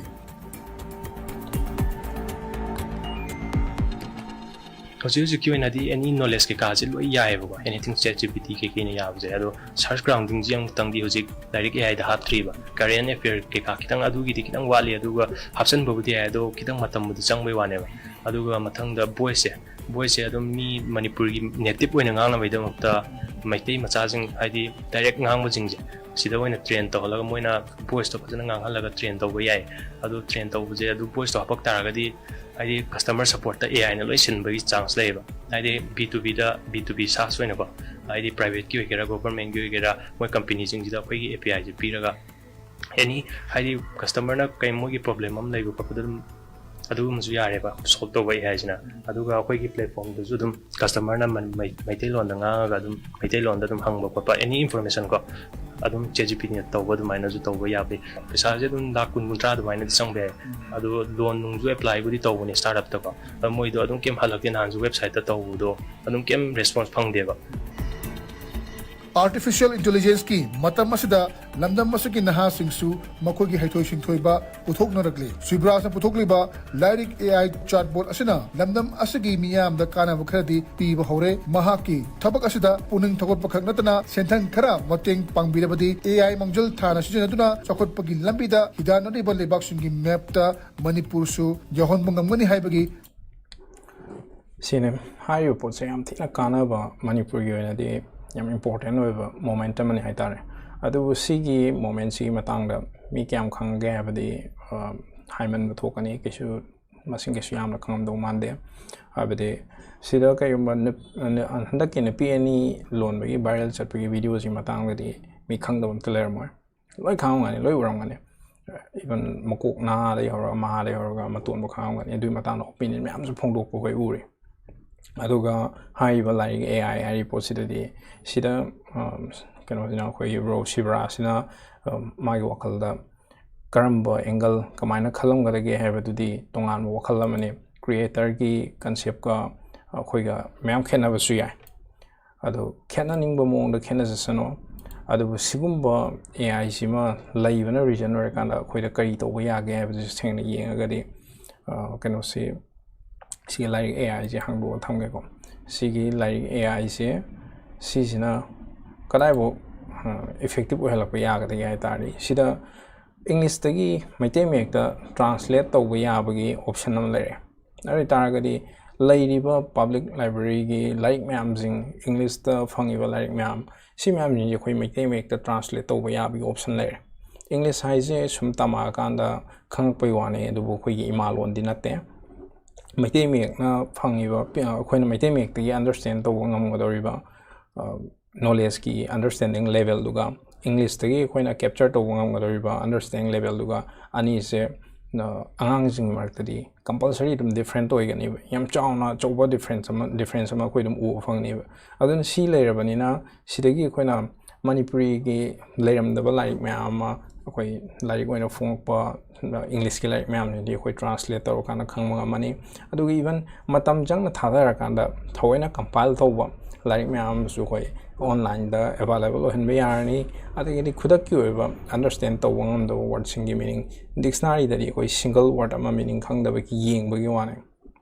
ꯍꯧꯖꯤꯛ ꯍꯧꯖꯤꯛꯀꯤ ꯑꯣꯏꯅꯗꯤ any knowledge ꯀꯩꯀꯥꯁꯦ ꯂꯣꯏ ꯌꯥꯏꯑꯕꯀꯣ, anything ChatGPT ꯀꯩꯀꯩꯅ ꯌꯥꯕꯁꯦ꯫ ꯑꯗꯣ search grounding ꯁꯦ ꯑꯃꯨꯛꯇꯪꯗꯤ ꯍꯧꯖꯤꯛ ꯂꯥꯏꯔꯤꯛ A I the ꯍꯥꯞꯇ꯭ꯔꯤꯕ꯫ Current affair ꯀꯩꯀꯥ ꯈꯤꯇꯪ ꯑꯗꯨꯒꯤꯗꯤ ꯈꯤꯇꯪ ꯋꯥꯠꯂꯤ, ꯑꯗꯨꯒ ꯍꯥꯞꯆꯤꯟꯕꯕꯨꯗꯤ ꯌꯥꯏ, ꯑꯗꯣ ꯈꯤꯇꯪ ꯃꯇꯝꯕꯨꯗꯤ ꯆꯪꯕꯩ ꯋꯥꯅꯦꯕ꯫ ꯑꯗꯨꯒ ꯃꯊꯪꯗ voice ꯁꯦ, voice ꯁꯦ ꯑꯗꯨꯝ ꯃꯤ ꯃꯅꯤꯄꯨꯔꯒꯤ native ꯑꯣꯏꯅ ꯉꯥꯡꯅꯕꯒꯤꯗꯃꯛꯇ ꯃꯩꯇꯩ ꯃꯆꯥꯁꯤꯡ, ꯍꯥꯏꯗꯤ direct ꯉꯥꯡꯕꯁꯤꯡꯁꯦ, ꯁꯤꯗ ꯑꯣꯏꯅ train ꯇꯧꯍꯜꯂꯒ ꯃꯣꯏꯅ voice ꯇꯣ ꯐꯖꯅ ꯉꯥꯡꯍꯜꯂꯒ train ꯇꯧꯕ ꯌꯥꯏ꯫ ꯑꯗꯨ train ꯇꯧꯕꯁꯦ, ꯑꯗꯨ voice ꯇꯣ ꯍꯥꯄꯛ ꯇꯥꯔꯒꯗꯤ, ꯍꯥꯏꯗꯤ customer support ꯇ A I ꯅ ꯂꯣꯏ ꯁꯤꯟꯕꯒꯤ chance ꯂꯩꯌꯦꯕ꯫ ꯍꯥꯏꯗꯤ B two B ꯗ, B two B SaaS ꯑꯣꯏꯅꯀꯣ, ꯍꯥꯏꯗꯤ private ꯀꯤ ꯑꯣꯏꯒꯦꯔꯥ, government ꯀꯤ ꯑꯣꯏꯒꯦꯔꯥ, ꯃꯣꯏ company ꯁꯤꯡꯁꯤꯗ ꯑꯩꯈꯣꯏꯒꯤ A P I ꯁꯦ ꯄꯤꯔꯒ, any, ꯍꯥꯏꯗꯤ customer ꯅ ꯀꯩ, ꯃꯣꯏꯒꯤ problem ꯑꯃ ꯂꯩꯕ ꯈꯣꯠꯄꯗ ꯑꯗꯨꯝ ꯑꯗꯨꯒꯨꯝꯕꯁꯨ ꯌꯥꯔꯦꯕ solve ꯇꯧꯕ A I ꯁꯤꯅ꯫ ꯑꯗꯨꯒ ꯑꯩꯈꯣꯏꯒꯤ platform ꯗꯁꯨ ꯑꯗꯨꯝ customer ꯅ ꯃꯟ-, ꯃꯩ-, ꯃꯩꯇꯩꯂꯣꯟꯗ ꯉꯥꯡꯉꯒ ꯑꯗꯨꯝ ꯃꯩꯇꯩꯂꯣꯟꯗ ꯑꯗꯨꯝ ꯍꯪꯕ ꯈꯣꯠꯄ, any information ꯀꯣ, ꯑꯗꯨꯝ ChatGPT ꯅ ꯇꯧꯕ ꯑꯗꯨꯃꯥꯏꯅꯁꯨ ꯇꯧꯕ ꯌꯥꯕ ꯂꯩ꯫ ꯄꯩꯁꯥꯁꯦ ꯑꯗꯨꯝ ꯂꯥꯈ ꯀꯨꯟ ꯀꯨꯟꯊ꯭ꯔꯥ ꯑꯗꯨꯃꯥꯏꯅꯗꯤ ꯆꯪꯕ ꯌꯥꯏ꯫ ꯑꯗꯣ loan ꯅꯨꯡꯁꯨ apply ꯕꯨꯗꯤ ꯇꯧꯕꯅꯦ startup ꯇꯀꯣ꯫ ꯑꯗꯣ ꯃꯣꯏꯗꯣ ꯑꯗꯨꯝ ꯀꯩꯝ ꯍꯜꯂꯛꯇꯦ, ꯅꯍꯥꯟꯁꯨ website ꯇ ꯇꯧꯕꯗꯣ ꯑꯗꯨꯝ ꯀꯩꯝ response ꯐꯪꯗꯦꯕ꯫ Artificial intelligence ꯀꯤ ꯃꯇꯝ ꯑꯁꯤꯗ ꯂꯝꯗꯝ ꯑꯁꯤꯒꯤ ꯅꯍꯥꯁꯤꯡꯁꯨ ꯃꯈꯣꯏꯒꯤ ꯍꯩꯊꯣꯏ ꯁꯤꯡꯊꯣꯏꯕ ꯎꯠꯊꯣꯛꯅꯔꯛꯂꯤ꯫ ꯁꯤꯕꯔꯥꯖꯅ ꯄꯨꯊꯣꯛꯂꯤꯕ ꯂꯥꯏꯔꯤꯛ A I chatbot ꯑꯁꯤꯅ ꯂꯝꯗꯝ ꯑꯁꯤꯒꯤ ꯃꯤꯌꯥꯝꯗ ꯀꯥꯟꯅꯕ ꯈꯔꯗꯤ ꯄꯤꯕ ꯍꯧꯔꯦ꯫ ꯃꯍꯥꯛꯀꯤ ꯊꯕꯛ ꯑꯁꯤꯗ ꯄꯨꯛꯅꯤꯡ ꯊꯧꯒꯠꯄ ꯈꯛ ꯅꯠꯇꯅ ꯁꯦꯟꯊꯪ ꯈꯔ ꯃꯇꯦꯡ ꯄꯥꯡꯕꯤꯔꯕꯗꯤ A I ꯃꯥꯡꯖꯤꯜ ꯊꯥꯅ ꯁꯤꯖꯤꯟꯅꯗꯨꯅ ꯆꯥꯎꯈꯠꯄꯒꯤ ꯂꯝꯕꯤꯗ ꯍꯤꯗꯥꯟꯅꯔꯤꯕ ꯂꯩꯕꯥꯛꯁꯤꯡꯒꯤ map ꯇ ꯃꯅꯤꯄꯨꯔꯁꯨ ꯌꯥꯎꯍꯟꯕ ꯉꯝꯒꯅꯤ ꯍꯥꯏꯕꯒꯤ ꯁꯤꯅꯤ꯫ ꯍꯥꯏꯔꯤꯕ ꯄꯣꯠꯁꯦ ꯌꯥꯝ ꯊꯤꯅ ꯀꯥꯟꯅꯕ, ꯃꯅꯤꯄꯨꯔꯒꯤ ꯑꯣꯏꯅꯗꯤ ꯌꯥꯝ important ꯑꯣꯏꯕ moment ꯑꯃꯅꯤ ꯍꯥꯏꯇꯥꯔꯦ꯫ ꯑꯗꯨꯕꯨ ꯁꯤꯒꯤ momentꯁꯤꯒꯤ ꯃꯇꯥꯡꯗ ꯃꯤ ꯀꯌꯥꯝ ꯈꯪꯒꯦ ꯍꯥꯏꯕꯗꯤ, ꯑ, ꯍꯥꯏꯃꯟꯕ ꯊꯣꯛꯀꯅꯤ, ꯀꯩꯁꯨ ꯃꯁꯤꯡ ꯀꯩꯁꯨ ꯌꯥꯝꯅ ꯈꯪꯉꯝꯗꯧ ꯃꯥꯟꯗꯦ꯫ ꯍꯥꯏꯕꯗꯤ ꯁꯤꯗ ꯀꯩꯒꯨꯝꯕ ꯅꯨꯞ-, ꯍꯟꯗꯛꯀꯤ ꯅꯨꯄꯤ ꯑꯅꯤ ꯂꯣꯟꯕꯒꯤ viral ꯆꯠꯄꯒꯤ videoꯁꯤ ꯃꯇꯥꯡꯗꯗꯤ ꯃꯤ ꯈꯪꯗꯕ ꯑꯝꯇ ꯂꯩꯔꯝꯃꯣꯏ꯫ ꯂꯣꯏ ꯈꯪꯉꯝꯒꯅꯤ, ꯂꯣꯏ ꯎꯔꯝꯒꯅꯤ꯫ Even ꯃꯀꯣꯛ ꯅꯍꯥꯗꯒꯤ ꯍꯧꯔꯒ ꯃꯍꯥꯗꯒꯤ ꯍꯧꯔꯒ ꯃꯇꯣꯟꯕ ꯈꯪꯉꯝꯒꯅꯤ꯫ ꯑꯗꯨꯒꯤ ꯃꯇꯥꯡꯗ opinion ꯃꯌꯥꯝꯁꯨ ꯐꯣꯡꯗꯣꯛꯄ ꯑꯩꯈꯣꯏ ꯎꯔꯤ꯫ ꯑꯗꯨꯒ ꯍꯥꯏꯔꯤꯕ ꯂꯥꯏꯔꯤꯛ AI ꯍꯥꯏꯔꯤꯕ ꯄꯣꯠꯁꯤꯗꯗꯤ ꯁꯤꯗ, ꯑ, ꯀꯩꯅꯣꯁꯤꯅ, ꯑꯩꯈꯣꯏꯒꯤ bro ꯁꯤꯕꯔꯥꯁꯤꯅ, ꯑ, ꯃꯥꯒꯤ ꯋꯥꯈꯜꯗ ꯀꯔꯝꯕ angle, ꯀꯃꯥꯏꯅ ꯈꯜꯂꯝꯒꯗꯒꯦ ꯍꯥꯏꯕꯗꯨꯗꯤ ꯇꯣꯉꯥꯟꯕ ꯋꯥꯈꯜ ꯑꯃꯅꯤ꯫ Creatorꯒꯤ conceptꯀ ꯑꯩꯈꯣꯏꯒ ꯃꯌꯥꯝ ꯈꯦꯠꯅꯕꯁꯨ ꯌꯥꯏ꯫ ꯑꯗꯨ ꯈꯦꯠꯅꯅꯤꯡꯕ ꯃꯑꯣꯡꯗ ꯈꯦꯠꯅꯖꯁꯅꯨ꯫ ꯑꯗꯨꯕꯨ ꯁꯤꯒꯨꯝꯕ AIꯁꯤꯃ ꯂꯩꯕꯅ reason ꯑꯣꯏꯔꯀꯥꯟꯗ ꯑꯩꯈꯣꯏꯗ ꯀꯔꯤ ꯇꯧꯕ ꯌꯥꯒꯦ ꯍꯥꯏꯕꯗꯨꯁꯨ ꯁꯦꯡꯅ ꯌꯦꯡꯉꯒꯗꯤ, ꯑ, ꯀꯩꯅꯣꯁꯤ, ꯁꯤꯒꯤ ꯂꯥꯏꯔꯤꯛ AIꯁꯦ ꯍꯥꯡꯗꯣꯛꯑ ꯊꯝꯒꯦꯀꯣ꯫ ꯁꯤꯒꯤ ꯂꯥꯏꯔꯤꯛ AIꯁꯦ, ꯁꯤꯁꯤꯅ ꯀꯗꯥꯏꯐꯥꯎ, ꯑ, effective ꯑꯣꯏꯍꯜꯂꯛꯄ ꯌꯥꯒꯗꯒꯦ ꯍꯥꯏ ꯇꯥꯔꯗꯤ, ꯁꯤꯗ Englishꯇꯒꯤ ꯃꯩꯇꯩ ꯃꯌꯦꯛꯇ translate ꯇꯧꯕ ꯌꯥꯕꯒꯤ option ꯑꯃ ꯂꯩꯔꯦ꯫ ꯑꯗꯨ ꯑꯣꯏ ꯇꯥꯔꯒꯗꯤ ꯂꯩꯔꯤꯕ public libraryꯒꯤ ꯂꯥꯏꯔꯤꯛ ꯃꯌꯥꯝꯁꯤꯡ, Englishꯇ ꯐꯪꯉꯤꯕ ꯂꯥꯏꯔꯤꯛ ꯃꯌꯥꯝ, ꯁꯤ ꯃꯌꯥꯝꯁꯤꯡꯁꯦ ꯑꯩꯈꯣꯏ ꯃꯩꯇꯩ ꯃꯌꯦꯛꯇ translate ꯇꯧꯕ ꯌꯥꯕꯒꯤ option ꯂꯩꯔꯦ꯫ English ꯍꯥꯏꯁꯦ ꯁꯨꯝ ꯇꯝꯃꯛꯑꯀꯥꯟꯗ ꯈꯪꯉꯛꯄꯒꯤ ꯋꯥꯅꯤ, ꯑꯗꯨꯕꯨ ꯑꯩꯈꯣꯏꯒꯤ ꯏꯃꯥ ꯂꯣꯟꯗꯤ ꯅꯠꯇꯦ꯫ ꯃꯩꯇꯩ ꯃꯌꯦꯛꯅ ꯐꯪꯉꯤꯕ, ꯑꯩꯈꯣꯏꯅ ꯃꯩꯇꯩ ꯃꯌꯦꯛꯇꯒꯤ understand ꯇꯧꯕ ꯉꯝꯒꯗꯧꯔꯤꯕ, ꯑ, knowledgeꯀꯤ understanding levelꯗꯨꯒ Englishꯇꯒꯤ ꯑꯩꯈꯣꯏꯅ capture ꯇꯧꯕ ꯉꯝꯒꯗꯧꯔꯤꯕ understanding levelꯗꯨꯒ ꯑꯅꯤꯁꯦ, ꯑ, ꯑꯉꯥꯡꯁꯤꯡꯒꯤ ꯃꯔꯛꯇꯗꯤ compulsory ꯑꯗꯨꯝ different ꯑꯣꯏꯒꯅꯦꯕ꯫ ꯌꯥꯝ ꯆꯥꯎꯅ ꯑꯆꯧꯕ difference ꯑꯃ, difference ꯑꯃ ꯑꯩꯈꯣꯏ ꯑꯗꯨꯝ ꯎꯕ ꯐꯪꯅꯦꯕ꯫ ꯑꯗꯨꯅ ꯁꯤ ꯂꯩꯔꯕꯅꯤꯅ ꯁꯤꯗꯒꯤ ꯑꯩꯈꯣꯏꯅ ꯃꯅꯤꯄꯨꯔꯤꯒꯤ ꯂꯩꯔꯝꯗꯕ ꯂꯥꯏꯔꯤꯛ ꯃꯌꯥꯝ ꯑꯃ ꯑꯩꯈꯣꯏ ꯂꯥꯏꯔꯤꯛ ꯑꯣꯏꯅ ꯐꯣꯡꯉꯛꯄ, Englishꯀꯤ ꯂꯥꯏꯔꯤꯛ ꯃꯌꯥꯝꯁꯤꯗꯤ ꯑꯩꯈꯣꯏ translate ꯇꯧꯔꯀꯥꯟꯗ ꯈꯪꯕ ꯉꯝꯃꯅꯤ꯫ ꯑꯗꯨꯒ even ꯃꯇꯝ ꯆꯪꯅ ꯊꯥꯗꯔꯀꯥꯟꯗ ꯊꯑꯣꯏꯅ compile ꯇꯧꯕ ꯂꯥꯏꯔꯤꯛ ꯃꯌꯥꯝ ꯑꯃꯁꯨ ꯑꯩꯈꯣꯏ onlineꯗ available ꯑꯣꯏꯍꯟꯕ ꯌꯥꯔꯅꯤ꯫ ꯑꯗꯒꯤꯗꯤ ꯈꯨꯗꯛꯀꯤ ꯑꯣꯏꯕ understand ꯇꯧꯕ ꯉꯝꯗꯕ wordꯁꯤꯡꯒꯤ meaning, dictionaryꯗꯗꯤ ꯑꯩꯈꯣꯏ single word ꯑꯃ meaning ꯈꯪꯗꯕꯒꯤ ꯌꯦꯡꯕꯒꯤ ꯋꯥꯅꯤ꯫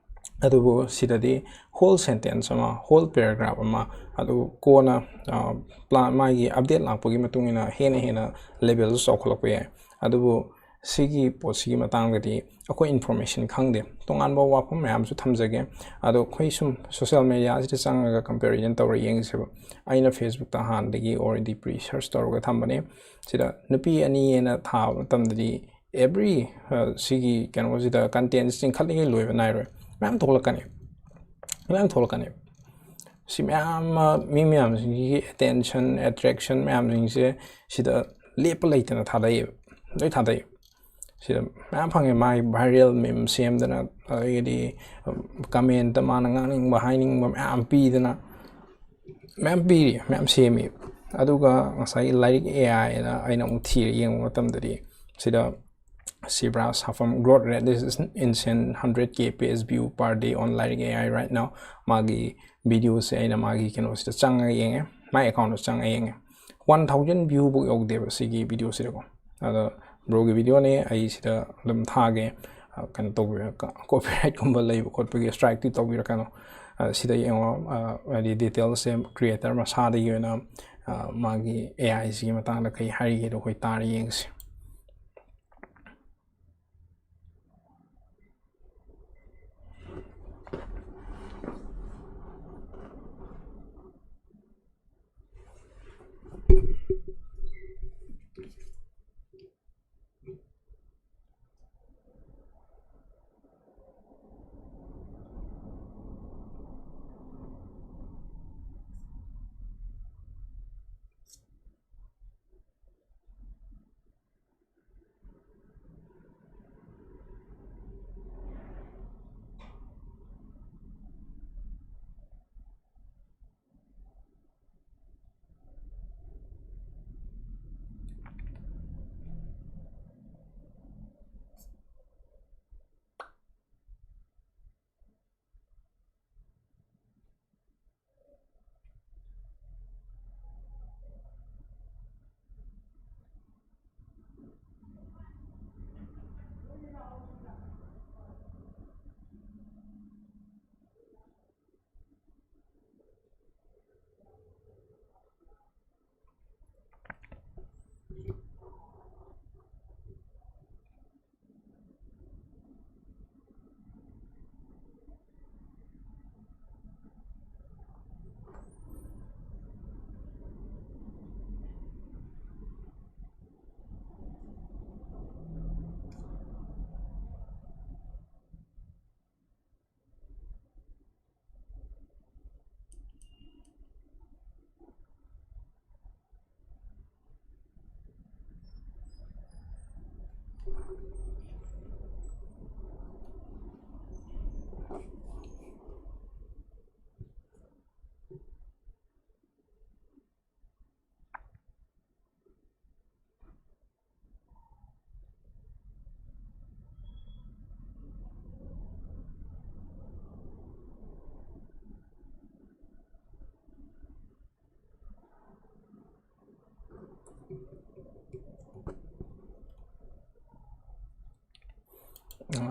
ꯑꯗꯨꯕꯨ ꯁꯤꯗꯗꯤ whole sentence ꯑꯃ, whole paragraph ꯑꯃ, ꯑꯗꯨ ꯀꯣꯟꯅ, ꯑ, plan, ꯃꯥꯒꯤ update ꯂꯥꯛꯄꯒꯤ ꯃꯇꯨꯡ ꯏꯟꯅ ꯍꯦꯟꯅ ꯍꯦꯟꯅ levelꯁꯨ ꯆꯥꯎꯈꯠꯂꯛꯄ ꯌꯥꯏ꯫ ꯑꯗꯨꯕꯨ ꯁꯤꯒꯤ ꯄꯣꯠꯁꯤꯒꯤ ꯃꯇꯥꯡꯗꯗꯤ ꯑꯩꯈꯣꯏ ꯏꯟꯐꯣꯔꯃꯦꯁꯟ ꯈꯪꯗꯦ꯫ ꯇꯣꯉꯥꯟꯕ ꯋꯥꯐꯝ ꯃꯌꯥꯝꯁꯨ ꯊꯝꯖꯒꯦ꯫ ꯑꯗꯣ ꯑꯩꯈꯣꯏ ꯁꯨꯝ ꯁꯣꯁꯦꯜ ꯃꯦꯗꯤꯌꯥꯁꯤꯗ ꯆꯪꯉꯒ ꯀꯝꯄꯦꯔꯤꯖꯟ ꯇꯧꯔ ꯌꯦꯡꯁꯦꯕ꯫ ꯑꯩꯅ ꯐꯦꯁꯕꯨꯛꯇ ꯍꯥꯟꯅꯗꯒꯤ ꯑꯣꯜꯔꯦꯗꯤ ꯄ꯭ꯔꯤ ꯁꯔꯆ ꯇꯧꯔꯒ ꯊꯝꯕꯅꯦ꯫ ꯁꯤꯗ ꯅꯨꯄꯤ ꯑꯅꯤ ꯍꯥꯏꯅ ꯊꯥꯕ ꯃꯇꯝꯗꯗꯤ ꯑꯦꯕ꯭ꯔꯤ ꯁꯤꯒꯤ ꯀꯩꯅꯣꯁꯤꯗ ꯀꯟꯇꯦꯟꯁ ꯆꯤꯡꯈꯠꯂꯤꯉꯩ ꯂꯣꯏꯕ ꯅꯥꯏꯔꯣꯏ꯫ ꯃꯌꯥꯝ ꯊꯣꯛꯂꯛꯀꯅꯤ, ꯃꯌꯥꯝ ꯊꯣꯛꯂꯛꯀꯅꯤ꯫ ꯁꯤ ꯃꯌꯥꯝ ꯑꯃ, ꯃꯤ ꯃꯌꯥꯝꯁꯤꯡꯁꯤꯒꯤ ꯑꯦꯇꯦꯟꯁꯟ, ꯑꯦꯇ꯭ꯔꯦꯛꯁꯟ ꯃꯌꯥꯝꯁꯤꯡꯁꯦ ꯁꯤꯗ ꯂꯦꯞꯄ ꯂꯩꯇꯅ ꯊꯥꯗꯩꯌꯦꯕ, ꯂꯣꯏ ꯊꯥꯗꯩ꯫ ꯁꯤꯗ ꯃꯌꯥꯝ ꯐꯪꯉꯦ꯫ ꯃꯥꯒꯤ ꯚꯥꯏꯔꯦꯜ ꯃꯤꯝ ꯁꯦꯝꯗꯅ, ꯑꯗꯒꯤꯗꯤ ꯀꯃꯦꯟꯇ ꯃꯥꯅ ꯉꯥꯡꯅꯤꯡꯕ ꯍꯥꯏꯅꯤꯡꯕ ꯃꯌꯥꯝ ꯄꯤꯗꯅ, ꯃꯌꯥꯝ ꯄꯤꯔꯤ, ꯃꯌꯥꯝ ꯁꯦꯝꯃꯤ꯫ ꯑꯗꯨꯒ ꯉꯁꯥꯏꯒꯤ ꯂꯥꯏꯔꯤꯛ ꯑꯦ ꯑꯥꯏꯅ ꯑꯩꯅ ꯑꯃꯨꯛ ꯊꯤꯔ ꯌꯦꯡꯕ ꯃꯇꯝꯗꯗꯤ ꯁꯤꯗ ꯁꯤꯕ꯭ꯔꯥ ꯁꯥꯐꯝ growth rate is insane, hundred K page view per day on ꯂꯥꯏꯔꯤꯛ ꯑꯦ ꯑꯥꯏ right now꯫ ꯃꯥꯒꯤ ꯚꯤꯗꯤꯑꯣꯁꯦ ꯑꯩꯅ ꯃꯥꯒꯤ ꯀꯩꯅꯣꯁꯤꯗ ꯆꯪꯉꯒ ꯌꯦꯡꯉꯦ, ꯃꯥꯏ ꯑꯦꯀꯥꯎꯟꯗ ꯆꯪꯉꯒ ꯌꯦꯡꯉꯦ꯫ ꯋꯥꯟ ꯊꯥꯎꯖꯟ ꯚ꯭ꯌꯨꯐꯧ ꯌꯧꯗꯦꯕ ꯁꯤꯒꯤ ꯚꯤꯗꯤꯑꯣꯁꯤꯗꯀꯣ꯫ ꯑꯗꯣ ꯕ꯭ꯔꯣꯒꯤ ꯚꯤꯗꯤꯑꯣꯅꯦ, ꯑꯩ ꯁꯤꯗ ꯑꯗꯨꯝ ꯊꯥꯒꯦ꯫ ꯑ, ꯀꯩꯅꯣ ꯇꯧꯕꯤꯔ-, ꯀ-, ꯀꯣꯄꯤꯔꯥꯏꯠꯀꯨꯝꯕ ꯂꯩꯕ ꯈꯣꯠꯄꯒꯤ ꯁ꯭ꯇ꯭ꯔꯥꯏꯛꯇꯤ ꯇꯧꯕꯤꯔꯛꯀꯅꯣ꯫ ꯑ, ꯁꯤꯗ ꯌꯦꯡꯉꯣ, ꯑ, ꯍꯥꯏꯗꯤ ꯗꯤꯇꯦꯜꯁꯁꯦ ꯀ꯭ꯔꯤꯌꯦꯇꯔ ꯃꯁꯥꯗꯒꯤ ꯑꯣꯏꯅ, ꯑ, ꯃꯥꯒꯤ ꯑꯦ ꯑꯥꯏꯁꯤꯒꯤ ꯃꯇꯥꯡꯗ ꯀꯩ ꯍꯥꯏꯔꯤꯒꯦꯗꯣ ꯑꯩꯈꯣꯏ ꯇꯥꯔ ꯌꯦꯡꯁꯤ꯫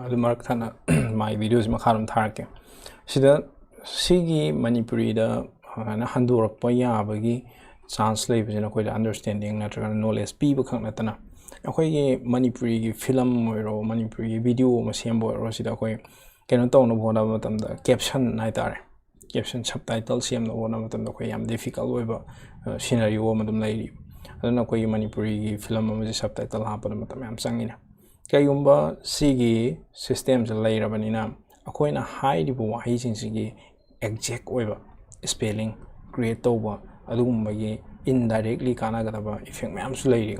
ꯑꯗꯨ ꯃꯔꯛ ꯊꯠꯅ ꯃꯥꯒꯤ videoꯁꯤ ꯃꯈꯥ ꯑꯗꯨꯝ ꯊꯥꯔꯛꯀꯦ꯫ ꯁꯤꯗ ꯁꯤꯒꯤ ꯃꯅꯤꯄꯨꯔꯤꯗ ꯁꯨꯃꯥꯏꯅ ꯍꯟꯗꯣꯔꯛꯄ ꯌꯥꯕꯒꯤ chance ꯂꯩꯕꯁꯤꯅ ꯑꯩꯈꯣꯏꯗ understanding ꯅꯠꯇ꯭ꯔꯒꯅ knowledge ꯄꯤꯕ ꯈꯛ ꯅꯠꯇꯅ, ꯑꯩꯈꯣꯏꯒꯤ ꯃꯅꯤꯄꯨꯔꯤꯒꯤ film ꯑꯣꯏꯔꯣ, ꯃꯅꯤꯄꯨꯔꯤꯒꯤ video ꯑꯃ ꯁꯦꯝꯕ ꯑꯣꯏꯔꯣ, ꯁꯤꯗ ꯑꯩꯈꯣꯏ ꯀꯩꯅꯣ ꯇꯧꯅꯕ ꯍꯣꯠꯅꯕ ꯃꯇꯝꯗ caption ꯍꯥꯏꯇꯥꯔꯦ, caption, subtitle ꯁꯦꯝꯅꯕ ꯍꯣꯠꯅꯕ ꯃꯇꯝꯗ ꯑꯩꯈꯣꯏ ꯌꯥꯝ difficult ꯑꯣꯏꯕ, ꯑ, scenario ꯑꯃ ꯑꯗꯨꯝ ꯂꯩꯔꯤ꯫ ꯑꯗꯨꯅ ꯑꯩꯈꯣꯏꯒꯤ ꯃꯅꯤꯄꯨꯔꯤꯒꯤ film ꯑꯃꯁꯦ subtitle ꯍꯥꯞꯄꯗ ꯃꯇꯝ ꯌꯥꯝ ꯆꯪꯉꯤꯅ꯫ ꯀꯩꯒꯨꯝꯕ ꯁꯤꯒꯤ systemꯁꯦ ꯂꯩꯔꯕꯅꯤꯅ, ꯑꯩꯈꯣꯏꯅ ꯍꯥꯏꯔꯤꯕ ꯋꯥꯍꯩꯁꯤꯡꯁꯤꯒꯤ exact ꯑꯣꯏꯕ spelling create ꯇꯧꯕ, ꯑꯗꯨꯒꯨꯝꯕꯒꯤ indirectly ꯀꯥꯟꯅꯒꯗꯕ effect ꯃꯌꯥꯝꯁꯨ ꯂꯩꯔꯤ꯫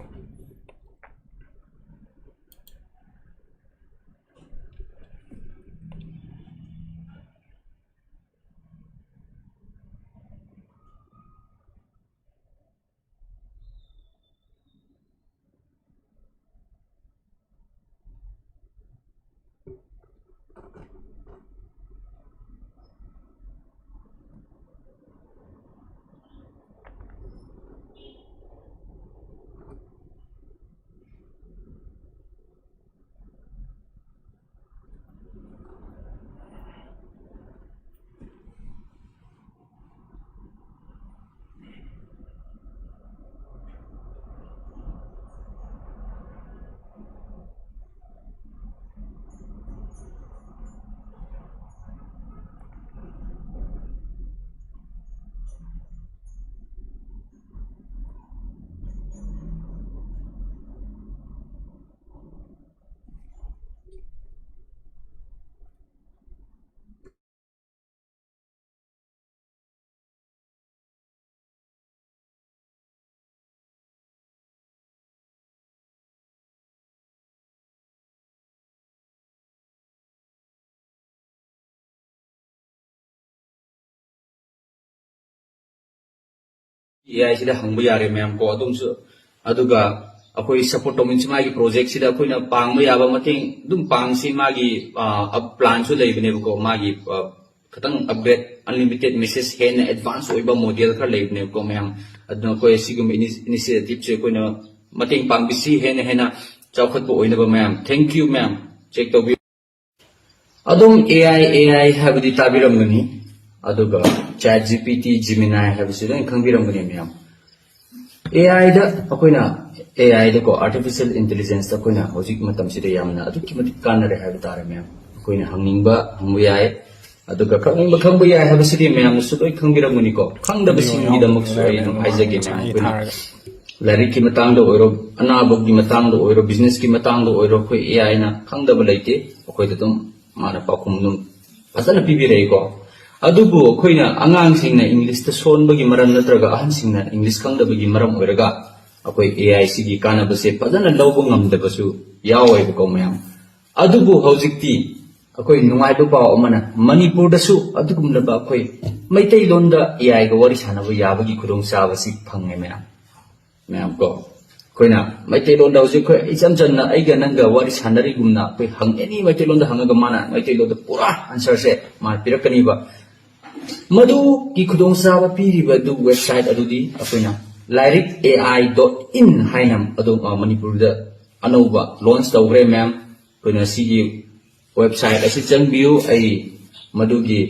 AI ꯁꯤꯗ ꯍꯪꯕ ꯌꯥꯔꯦ ꯃꯌꯥꯝ ꯀꯣ, ꯑꯗꯨꯝꯁꯨ꯫ ꯑꯗꯨꯒ ꯑꯩꯈꯣꯏ support ꯇꯧꯃꯤꯟꯁꯤ ꯃꯥꯒꯤ project ꯁꯤꯗ ꯑꯩꯈꯣꯏꯅ ꯄꯥꯡꯕ ꯌꯥꯕ ꯃꯇꯦꯡ ꯑꯗꯨꯝ ꯄꯥꯡꯁꯤ꯫ ꯃꯥꯒꯤ, ꯑ, plan ꯁꯨ ꯂꯩꯕꯅꯦꯕꯀꯣ, ꯃꯥꯒꯤ, ꯑ, ꯈꯤꯇꯪ upgrade, unlimited message ꯍꯦꯟꯅ advance ꯑꯣꯏꯕ model ꯈꯔ ꯂꯩꯕꯅꯦꯕꯀꯣ ꯃꯌꯥꯝ꯫ ꯑꯗꯨꯅ ꯑꯩꯈꯣꯏ ꯑꯁꯤꯒꯨꯝꯕ ini-, initiative ꯁꯦ ꯑꯩꯈꯣꯏꯅ ꯃꯇꯦꯡ ꯄꯥꯡꯕꯤꯁꯤ ꯍꯦꯟꯅ ꯍꯦꯟꯅ ꯆꯥꯎꯈꯠꯄ ꯑꯣꯏꯅꯕ ꯃꯌꯥꯝ꯫ Thank you ꯃꯌꯥꯝ, check ꯇꯧꯕꯤꯌꯨ꯫ ꯑꯗꯨꯝ AI AI ꯍꯥꯏꯕꯗꯤ ꯇꯥꯕꯤꯔꯝꯒꯅꯤ, ꯑꯗꯨꯒ ChatGPT, Gemini ꯍꯥꯏꯕꯁꯤ ꯂꯣꯏꯅ ꯈꯪꯕꯤꯔꯝꯒꯅꯤ ꯃꯌꯥꯝ꯫ AIꯗ ꯑꯩꯈꯣꯏꯅ AIꯗꯀꯣ, Artificial Intelligenceꯇ ꯑꯩꯈꯣꯏꯅ ꯍꯧꯖꯤꯛ ꯃꯇꯝꯁꯤꯗ ꯌꯥꯝꯅ ꯑꯗꯨꯛꯀꯤ ꯃꯇꯤꯛ ꯀꯥꯟꯅꯔꯦ ꯍꯥꯏꯕ ꯇꯥꯔꯦ ꯃꯌꯥꯝ꯫ ꯑꯩꯈꯣꯏꯅ ꯍꯪꯅꯤꯡꯕ ꯍꯪꯕ ꯌꯥꯏ, ꯑꯗꯨꯒ ꯈꯪꯅꯤꯡꯕ ꯈꯪꯕ ꯌꯥꯏ ꯍꯥꯏꯕꯁꯤꯗꯤ ꯃꯌꯥꯝꯅꯁꯨ ꯂꯣꯏ ꯈꯪꯕꯤꯔꯝꯒꯅꯤꯀꯣ꯫ ꯈꯪꯗꯕꯁꯤꯡꯒꯤꯗꯃꯛꯁꯨ ꯑꯩ ꯑꯗꯨꯝ ꯍꯥꯏꯖꯒꯦ ꯃꯌꯥꯝ, ꯑꯩꯈꯣꯏꯅ ꯂꯥꯏꯔꯤꯛꯀꯤ ꯃꯇꯥꯡꯗ ꯑꯣꯏꯔꯣ, ꯑꯅꯥꯕꯒꯤ ꯃꯇꯥꯡꯗ ꯑꯣꯏꯔꯣ, businessꯀꯤ ꯃꯇꯥꯡꯗ ꯑꯣꯏꯔꯣ, ꯑꯩꯈꯣꯏ AIꯅ ꯈꯪꯗꯕ ꯂꯩꯇꯦ꯫ ꯑꯩꯈꯣꯏꯗ ꯑꯗꯨꯝ ꯃꯥꯅ ꯄꯥꯎꯈꯨꯝ ꯑꯗꯨꯝ ꯐꯖꯅ ꯄꯤꯕꯤꯔꯛꯏꯀꯣ꯫ ꯑꯗꯨꯕꯨ ꯑꯩꯈꯣꯏꯅ ꯑꯉꯥꯡꯁꯤꯡꯅ Englishꯇ ꯁꯣꯟꯕꯒꯤ ꯃꯔꯝ ꯅꯠꯇ꯭ꯔꯒ ꯑꯍꯟꯁꯤꯡꯅ English ꯈꯪꯗꯕꯒꯤ ꯃꯔꯝ ꯑꯣꯏꯔꯒ ꯑꯩꯈꯣꯏ AIꯁꯤꯒꯤ ꯀꯥꯟꯅꯕꯁꯦ ꯐꯖꯅ ꯂꯧꯕ ꯉꯝꯗꯕꯁꯨ ꯌꯥꯎꯋꯦꯕꯀꯣ ꯃꯌꯥꯝ꯫ ꯑꯗꯨꯕꯨ ꯍꯧꯖꯤꯛꯇꯤ ꯑꯩꯈꯣꯏ ꯅꯨꯡꯉꯥꯏꯕ ꯄꯥꯎ ꯑꯃꯅ ꯃꯅꯤꯄꯨꯔꯗꯁꯨ ꯑꯗꯨꯒꯨꯝꯂꯕ ꯑꯩꯈꯣꯏ ꯃꯩꯇꯩꯂꯣꯟꯗ AIꯒ ꯋꯥꯔꯤ ꯁꯥꯟꯅꯕ ꯌꯥꯕꯒꯤ ꯈꯨꯗꯣꯡꯆꯥꯕꯁꯤ ꯐꯪꯉꯦ ꯃꯌꯥꯝ꯫ ꯃꯌꯥꯝ ꯀꯣ, ꯑꯩꯈꯣꯏꯅ ꯃꯩꯇꯩꯂꯣꯟꯗ ꯍꯧꯖꯤꯛ ꯑꯩꯈꯣꯏ ꯏꯆꯝ ꯆꯝꯅ ꯑꯩꯒ ꯅꯪꯒ ꯋꯥꯔꯤ ꯁꯥꯟꯅꯔꯤꯒꯨꯝꯅ ꯑꯩꯈꯣꯏ ꯍꯪ ꯑꯦꯅꯤ ꯃꯩꯇꯩꯂꯣꯟꯗ ꯍꯪꯉꯒ ꯃꯥꯅ ꯃꯩꯇꯩꯂꯣꯟꯗ ꯄꯨꯔꯥ answerꯁꯦ ꯃꯥꯅ ꯄꯤꯔꯛꯀꯅꯤꯕ꯫ ꯃꯗꯨꯒꯤ ꯈꯨꯗꯣꯡꯆꯥꯕ ꯄꯤꯔꯤꯕ ꯑꯗꯨ website ꯑꯗꯨꯗꯤ ꯑꯩꯈꯣꯏꯅ ꯂꯥꯏꯔꯤꯛ AI dot in ꯍꯥꯏꯅ ꯑꯗꯨꯝ ꯃꯅꯤꯄꯨꯔꯗ ꯑꯅꯧꯕ launch ꯇꯧꯈ꯭ꯔꯦ ꯃꯌꯥꯝ꯫ ꯑꯩꯈꯣꯏꯅ ꯁꯤꯒꯤ website ꯑꯁꯤ ꯆꯪꯕꯤꯌꯨ꯫ ꯑꯩ ꯃꯗꯨꯒꯤ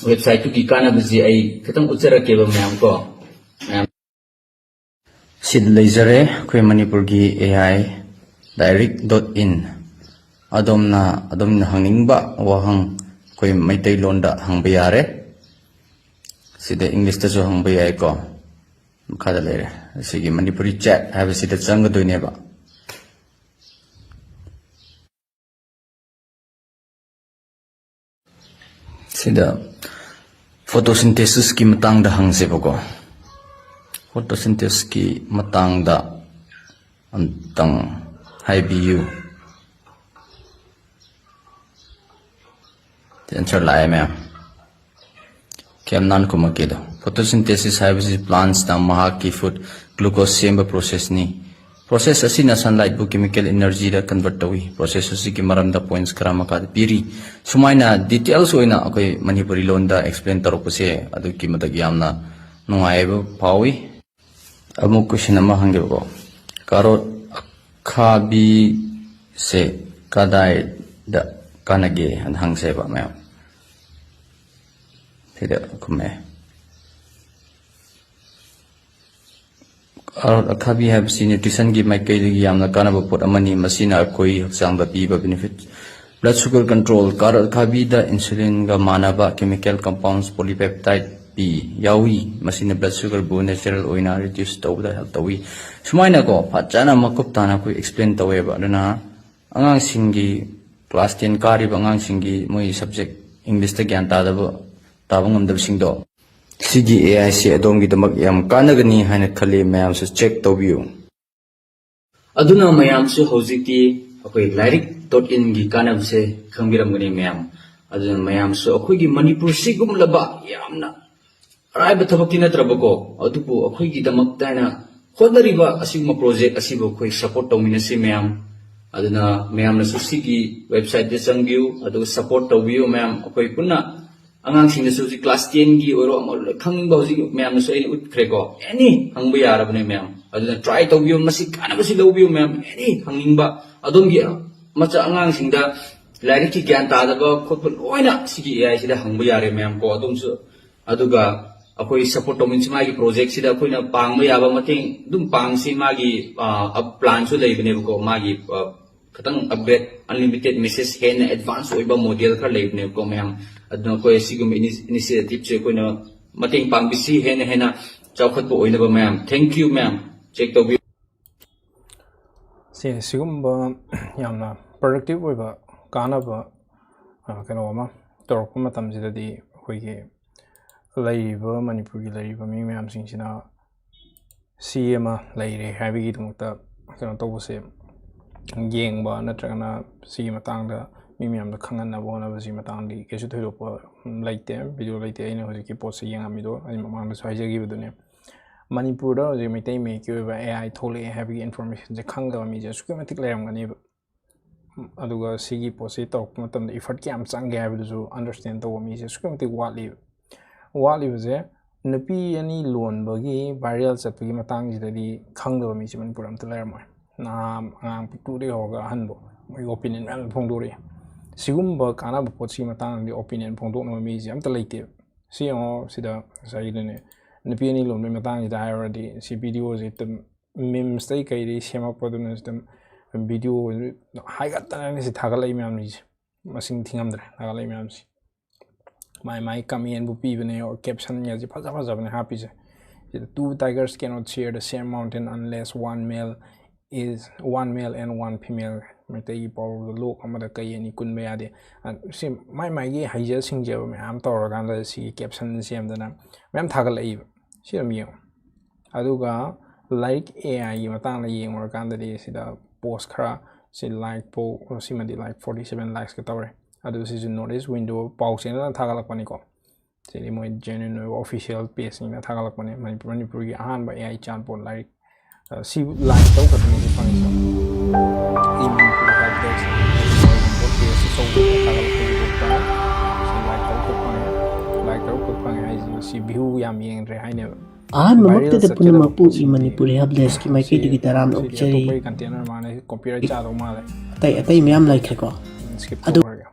websiteꯇꯨꯒꯤ ꯀꯥꯟꯅꯕꯁꯤ ꯑꯩ ꯈꯤꯇꯪ ꯎꯠꯆꯔꯛꯀꯦꯕ ꯃꯌꯥꯝ ꯀꯣ꯫ ꯃꯌꯥꯝ ꯁꯤꯗ ꯂꯩꯖꯔꯦ ꯑꯩꯈꯣꯏ ꯃꯅꯤꯄꯨꯔꯒꯤ AI direct dot in꯫ ꯑꯗꯣꯝꯅ ꯑꯗꯣꯝꯅ ꯍꯪꯅꯤꯡꯕ ꯋꯥꯍꯪ ꯑꯩꯈꯣꯏ ꯃꯩꯇꯩꯂꯣꯟꯗ ꯍꯪꯕ ꯌꯥꯔꯦ꯫ ꯁꯤꯗ Englishꯇꯁꯨ ꯍꯪꯕ ꯌꯥꯏꯀꯣ꯫ ꯃꯈꯥꯗ ꯂꯩꯔꯦ꯫ ꯑꯁꯤꯒꯤ ꯃꯅꯤꯄꯨꯔꯤ chat ꯍꯥꯏꯕꯁꯤꯗ ꯆꯪꯒꯗꯣꯏꯅꯦꯕ꯫ ꯁꯤꯗ photosynthesisꯀꯤ ꯃꯇꯥꯡꯗ ꯍꯪꯁꯦꯕꯀꯣ꯫ Photosynthesisꯀꯤ ꯃꯇꯥꯡꯗ ꯑꯝꯇꯪ ꯍꯥꯏꯕꯤꯌꯨ꯫ Answer ꯂꯥꯛꯑꯦ ꯃꯌꯥꯝ꯫ ꯀꯌꯥꯝ ꯅꯥꯟ ꯈꯨꯝꯃꯛꯀꯦꯗꯣ꯫ Photosynthesis ꯍꯥꯏꯕꯁꯤ plantꯅ ꯃꯍꯥꯛꯀꯤ food glucose ꯁꯦꯝꯕ processꯅꯤ꯫ Process ꯑꯁꯤꯅ sunlightꯄꯨ chemical energyꯗ convert ꯇꯧꯏ꯫ Process ꯑꯁꯤꯒꯤ ꯃꯔꯝꯗ points ꯈꯔ ꯃꯈꯥꯗ ꯄꯤꯔꯤ꯫ ꯁꯨꯃꯥꯏꯅ details ꯑꯣꯏꯅ ꯑꯩꯈꯣꯏ ꯃꯅꯤꯄꯨꯔꯤ ꯂꯣꯟꯗ explain ꯇꯧꯔꯛꯄꯁꯦ ꯑꯗꯨꯛꯀꯤ ꯃꯇꯤꯛ ꯌꯥꯝꯅ ꯅꯨꯡꯉꯥꯏꯕ ꯐꯥꯎꯏ꯫ ꯑꯃꯨꯛ question ꯑꯃ ꯍꯪꯒꯦꯕꯀꯣ꯫ Carrot ꯑꯈꯥꯕꯤꯁꯦ ꯀꯗꯥꯏꯗ ꯀꯥꯟꯅꯒꯦ ꯑꯅ ꯍꯪꯁꯦꯕ ꯃꯌꯥꯝ꯫ ꯁꯤꯗ ꯈꯨꯝꯃꯛꯑꯦ꯫ ꯀꯥꯔꯣꯠ ꯑꯈꯥꯕꯤ ꯍꯥꯏꯕꯁꯤ nutritionꯒꯤ ꯃꯥꯏꯀꯩꯗꯒꯤ ꯌꯥꯝꯅ ꯀꯥꯟꯅꯕ ꯄꯣꯠ ꯑꯃꯅꯤ꯫ ꯃꯁꯤꯅ ꯑꯩꯈꯣꯏ ꯍꯛꯆꯥꯡꯗ ꯄꯤꯕ benefit: blood sugar control: ꯀꯥꯔꯣꯠ ꯑꯈꯥꯕꯤꯗ insulinꯒ ꯃꯥꯟꯅꯕ chemical compounds polypeptide ꯄꯤ ꯌꯥꯎꯏ꯫ ꯃꯁꯤꯅ blood sugarꯕꯨ natural ꯑꯣꯏꯅ reduce ꯇꯧꯕꯗ help ꯇꯧꯏ꯫ ꯁꯨꯃꯥꯏꯅꯀꯣ ꯐꯖꯅ ꯃꯀꯨꯞ ꯇꯥꯅ ꯑꯩꯈꯣꯏ explain ꯇꯧꯋꯦꯕ꯫ ꯑꯗꯨꯅ ꯑꯉꯥꯡꯁꯤꯡꯒꯤ class ten ꯀꯥꯔꯤꯕ ꯑꯉꯥꯡꯁꯤꯡꯒꯤ ꯃꯣꯏ subject Englishꯇ ꯒ꯭ꯌꯥꯟ ꯇꯥꯗꯕ, ꯇꯥꯕ ꯉꯝꯗꯕꯁꯤꯡꯗꯣ, ꯁꯤꯒꯤ AI ꯁꯤ ꯑꯗꯣꯝꯒꯤꯗꯃꯛ ꯌꯥꯝ ꯀꯥꯟꯅꯒꯅꯤ ꯍꯥꯏꯅ ꯈꯜꯂꯤ꯫ ꯃꯌꯥꯝꯁꯨ check ꯇꯧꯕꯤꯌꯨ꯫ ꯑꯗꯨꯅ ꯃꯌꯥꯝꯁꯨ ꯍꯧꯖꯤꯛꯇꯤ ꯑꯩꯈꯣꯏ ꯂꯥꯏꯔꯤꯛ dot inꯒꯤ ꯀꯥꯟꯅꯕꯁꯦ ꯈꯪꯕꯤꯔꯝꯒꯅꯤ ꯃꯌꯥꯝ꯫ ꯑꯗꯨꯅ ꯃꯌꯥꯝꯁꯨ ꯑꯩꯈꯣꯏꯒꯤ ꯃꯅꯤꯄꯨꯔ ꯁꯤꯒꯨꯝꯂꯕ ꯌꯥꯝꯅ ꯑꯔꯥꯏꯕ ꯊꯕꯛꯇꯤ ꯅꯠꯇ꯭ꯔꯕꯀꯣ, ꯑꯗꯨꯕꯨ ꯑꯩꯈꯣꯏꯒꯤꯗꯃꯛꯇ ꯍꯥꯏꯅ ꯍꯣꯠꯅꯔꯤꯕ ꯑꯁꯤꯒꯨꯝꯕ project ꯑꯁꯤꯕꯨ ꯑꯩꯈꯣꯏ support ꯇꯧꯃꯤꯟꯅꯁꯤ ꯃꯌꯥꯝ꯫ ꯑꯗꯨꯅ ꯃꯌꯥꯝꯅꯁꯨ ꯁꯤꯒꯤ websiteꯇ ꯆꯪꯕꯤꯌꯨ, ꯑꯗꯨꯒ support ꯇꯧꯕꯤꯌꯨ ꯃꯌꯥꯝ꯫ ꯑꯩꯈꯣꯏ ꯄꯨꯟꯅ ꯑꯉꯥꯡꯁꯤꯡꯗꯁꯨ ꯍꯧꯖꯤꯛ class tenꯒꯤ ꯑꯣꯏꯔꯣ, ꯑꯃ ꯂꯣꯏ ꯈꯪꯅꯤꯡꯕ ꯍꯧꯖꯤꯛ ꯃꯌꯥꯝꯅꯁꯨ ꯑꯩꯅ ꯎꯠꯈ꯭ꯔꯦꯀꯣ꯫ Any ꯍꯪꯕ ꯌꯥꯔꯕꯅꯦ ꯃꯌꯥꯝ, ꯑꯗꯨꯅ try ꯇꯧꯕꯤꯌꯨ꯫ ꯃꯁꯤ ꯀꯥꯟꯅꯕꯁꯤ ꯂꯧꯕꯤꯌꯨ ꯃꯌꯥꯝ꯫ Any ꯍꯪꯅꯤꯡꯕ ꯑꯗꯣꯝꯒꯤ ꯃꯆꯥ ꯑꯉꯥꯡꯁꯤꯡꯗ ꯂꯥꯏꯔꯤꯛꯀꯤ ꯒ꯭ꯌꯥꯟ ꯇꯥꯗꯕ ꯈꯣꯠꯄ ꯂꯣꯏꯅ ꯁꯤꯒꯤ AIꯁꯤꯗ ꯍꯪꯕ ꯌꯥꯔꯦ ꯃꯌꯥꯝ ꯀꯣ꯫ ꯑꯗꯣꯝꯁꯨ ꯑꯗꯨꯒ ꯑꯩꯈꯣꯏ support ꯇꯧꯃꯤꯟꯁꯤ꯫ ꯃꯥꯒꯤ projectꯁꯤꯗ ꯑꯩꯈꯣꯏꯅ ꯄꯥꯡꯕ ꯌꯥꯕ ꯃꯇꯦꯡ ꯑꯗꯨꯝ ꯄꯥꯡꯁꯤ꯫ ꯃꯥꯒꯤ, ꯑ, ꯑ, planꯁꯨ ꯂꯩꯕꯅꯦꯕꯀꯣ꯫ ꯃꯥꯒꯤ, ꯑ, ꯈꯤꯇꯪ upgrade, unlimited message ꯍꯦꯟꯅ advance ꯑꯣꯏꯕ model ꯈꯔ ꯂꯩꯕꯅꯦꯕꯀꯣ ꯃꯌꯥꯝ꯫ ꯑꯗꯨꯅ ꯑꯩꯈꯣꯏ ꯑꯁꯤꯒꯨꯝꯕ ini-, initiativeꯁꯦ ꯑꯩꯈꯣꯏꯅ ꯃꯇꯦꯡ ꯄꯥꯡꯕꯤꯁꯤ ꯍꯦꯟꯅ ꯍꯦꯟꯅ ꯆꯥꯎꯈꯠꯄ ꯑꯣꯏꯅꯕ ꯃꯌꯥꯝ꯫ Thank you ꯃꯌꯥꯝ, check ꯇꯧꯕꯤꯌꯨ꯫ ꯁꯤ, ꯁꯤꯒꯨꯝꯕ ꯌꯥꯝꯅ productive ꯑꯣꯏꯕ, ꯀꯥꯟꯅꯕ, ꯑ, ꯀꯩꯅꯣ ꯑꯃ ꯇꯧꯔꯛꯄ ꯃꯇꯝꯁꯤꯗꯗꯤ ꯑꯩꯈꯣꯏꯒꯤ ꯂꯩꯔꯤꯕ, ꯃꯅꯤꯄꯨꯔꯒꯤ ꯂꯩꯔꯤꯕ ꯃꯤ ꯃꯌꯥꯝꯁꯤꯡꯁꯤꯅ ꯁꯤ ꯑꯃ ꯂꯩꯔꯦ ꯍꯥꯏꯕꯒꯤꯗꯃꯛꯇ ꯀꯩꯅꯣ ꯇꯧꯕꯁꯦ, ꯌꯦꯡꯕ ꯅꯠꯇ꯭ꯔꯒꯅ ꯁꯤꯒꯤ ꯃꯇꯥꯡꯗ ꯃꯤ ꯃꯌꯥꯝꯗ ꯈꯪꯍꯟꯅꯕ ꯍꯣꯠꯅꯕꯁꯤ ꯃꯇꯥꯡꯗꯤ ꯀꯩꯁꯨ ꯊꯣꯏꯗꯣꯛꯄ ꯂꯩꯇꯦ, video ꯂꯩꯇꯦ꯫ ꯑꯩꯅ ꯍꯧꯖꯤꯛꯀꯤ ꯄꯣꯠꯁꯤ ꯌꯦꯡꯉꯝꯃꯤꯗꯣ ꯑꯩ ꯃꯃꯥꯡꯗꯁꯨ ꯍꯥꯏꯖꯈꯤꯕꯗꯨꯅꯦ꯫ ꯃꯅꯤꯄꯨꯔꯗ ꯍꯧꯖꯤꯛ ꯃꯩꯇꯩ ꯃꯌꯦꯛꯀꯤ ꯑꯣꯏꯕ AI ꯊꯣꯛꯂꯛꯑꯦ ꯍꯥꯏꯕꯒꯤ informationꯁꯦ ꯈꯪꯗꯕ ꯃꯤꯁꯦ ꯑꯁꯨꯛꯀꯤ ꯃꯇꯤꯛ ꯂꯩꯔꯝꯒꯅꯦꯕ꯫ ꯑꯗꯨꯒ ꯁꯤꯒꯤ ꯄꯣꯠꯁꯤ ꯇꯧꯔꯛꯄ ꯃꯇꯝꯗ effort ꯀꯌꯥꯝ ꯆꯪꯒꯦ ꯍꯥꯏꯕꯗꯨꯁꯨ understand ꯇꯧꯕ ꯃꯤꯁꯦ ꯑꯁꯨꯛꯀꯤ ꯃꯇꯤꯛ ꯋꯥꯠꯂꯤꯕ꯫ ꯋꯥꯠꯂꯤꯕꯁꯦ ꯅꯨꯄꯤ ꯑꯅꯤ ꯂꯣꯟꯕꯒꯤ viral ꯆꯠꯄꯒꯤ ꯃꯇꯥꯡꯁꯤꯗꯗꯤ ꯈꯪꯗꯕ ꯃꯤꯁꯦ ꯃꯅꯤꯄꯨꯔꯗ ꯑꯝꯇ ꯂꯩꯔꯝꯃꯣꯏ꯫ ꯅꯍꯥ ꯑꯉꯥꯡ ꯄꯤꯛꯇꯨꯗꯒꯤ ꯍꯧꯔꯒ ꯑꯍꯟꯕꯨ ꯃꯣꯏꯒꯤ opinion ꯃꯌꯥꯝ ꯐꯣꯡꯗꯣꯔꯛꯏ꯫ ꯁꯤꯒꯨꯝꯕ ꯀꯥꯟꯅꯕ ꯄꯣꯠꯁꯤꯒꯤ ꯃꯇꯥꯡꯗꯗꯤ opinion ꯐꯣꯡꯗꯣꯛꯅꯕ ꯃꯤꯁꯦ ꯑꯝꯇ ꯂꯩꯇꯦꯕ꯫ ꯁꯤ ꯌꯦꯡꯉꯣ, ꯁꯤꯗ ꯉꯁꯥꯏꯒꯤꯗꯨꯅꯦ, ꯅꯨꯄꯤ ꯑꯅꯤ ꯂꯣꯟꯕꯒꯤ ꯃꯇꯥꯡꯁꯤꯗ ꯍꯥꯏꯔꯨꯔꯗꯤ, ꯁꯤ video ꯁꯦ ꯑꯗꯨꯝ memes ꯇꯩ ꯀꯩꯗꯩ ꯁꯦꯝꯃꯛꯄꯗꯨꯅ ꯑꯗꯨꯝ video ꯍꯥꯏꯒꯠꯇꯅꯅꯦ ꯁꯤ ꯊꯥꯒꯠꯂꯛꯏ ꯃꯌꯥꯝꯁꯤꯡꯁꯦ, ꯃꯁꯤꯡ ꯊꯤꯉꯝꯗ꯭ꯔꯦ ꯊꯥꯒꯠꯂꯛꯏ ꯃꯌꯥꯝꯁꯦ꯫ ꯃꯥꯏ ꯃꯥꯏ comment ꯕꯨ ꯄꯤꯕꯅꯦ, caption ꯒꯁꯦ ꯐꯖ ꯐꯖꯕꯅꯦ ꯍꯥꯞꯄꯤꯁꯦ꯫ ꯁꯤꯗ, "Two tigers cannot share the same mountain unless one male is, one male and one female." ꯃꯩꯇꯩꯒꯤ ꯄꯥꯎꯔꯧꯗ, "ꯂꯣꯛ ꯑꯃꯗ ꯀꯩ ꯑꯅꯤ ꯀꯨꯟꯕ ꯌꯥꯗꯦ"꯫ ꯑ, ꯁꯤ ꯃꯥꯏ ꯃꯥꯏꯒꯤ ꯍꯩꯖ ꯁꯤꯡꯖꯕ ꯃꯌꯥꯝ ꯇꯧꯔꯀꯥꯟꯗ ꯁꯤꯒꯤ caption ꯁꯦꯝꯗꯅ ꯃꯌꯥꯝ ꯊꯥꯒꯠꯂꯛꯏꯕ꯫ ꯁꯤ ꯑꯗꯨꯝ ꯌꯦꯡꯉꯣ꯫ ꯑꯗꯨꯒ ꯂꯥꯏꯔꯤꯛ, AI ꯒꯤ ꯃꯇꯥꯡꯗ ꯌꯦꯡꯉꯨꯔꯀꯥꯟꯗꯗꯤ, ꯁꯤꯗ post ꯈꯔ, ꯁꯤ like ꯄꯣ-, ꯁꯤꯃꯗꯤ like forty seven likes ꯀ ꯇꯧꯔꯦ꯫ ꯑꯗꯨ ꯁꯤꯁꯨ North East Window ꯄꯥꯎ ꯆꯦꯅꯦꯜꯅ ꯊꯥꯒꯠꯂꯛꯄꯅꯤꯀꯣ꯫ ꯁꯤꯗꯤ ꯃꯣꯏ genuine ꯑꯣꯏꯕ official page ꯁꯤꯡꯅ ꯊꯥꯒꯠꯂꯛꯄꯅꯦ꯫ ꯃꯅꯤꯄꯨꯔ, ꯃꯅꯤꯄꯨꯔꯒꯤ ꯑꯍꯥꯟꯕ AI chatbot ꯂꯥꯏꯔꯤꯛ, ꯑ, ꯁꯤ line ꯇꯔꯨꯛ ꯈꯛꯇꯅꯤ ꯍꯧꯖꯤꯛ ꯐꯪꯉꯤꯁꯦ꯫ E Manipur help desk, page ꯑꯆꯧꯕ ꯊꯥꯒꯠꯂꯛꯄꯒꯤꯗꯃꯛꯇ ꯁꯤ like ꯇꯔꯨꯛ ꯈꯛ ꯐꯪꯉꯦ꯫ Like ꯇꯔꯨꯛ ꯈꯛ ꯐꯪꯉꯦ ꯍꯥꯏꯁꯦ, ꯁꯤ view ꯌꯥꯝ ꯌꯦꯡꯗ꯭ꯔꯦ ꯍꯥꯏꯅꯦꯕ꯫ ꯑꯍꯥꯟꯕꯃꯛꯇꯗ ꯄꯨꯝꯅꯃꯛꯄꯨ ꯏ ꯃꯅꯤꯄꯨꯔꯤ help desk ꯀꯤ ꯃꯥꯏꯀꯩꯗꯒꯤ ꯇꯔꯥꯝꯅ ꯑꯣꯛꯆꯔꯤ꯫ ꯑꯇꯣꯞꯄꯒꯤ content ꯑꯣꯏꯔ ꯃꯥꯜꯂꯦ, copyright ꯆꯥꯗꯧ ꯃꯥꯜꯂꯦ꯫ ꯑꯇꯩ, ꯑꯇꯩ ꯃꯌꯥꯝ ꯂꯩꯈ꯭ꯔꯦꯀꯣ꯫ Skip ꯑꯗꯨ ꯇꯧꯈ꯭ꯔꯒꯦ꯫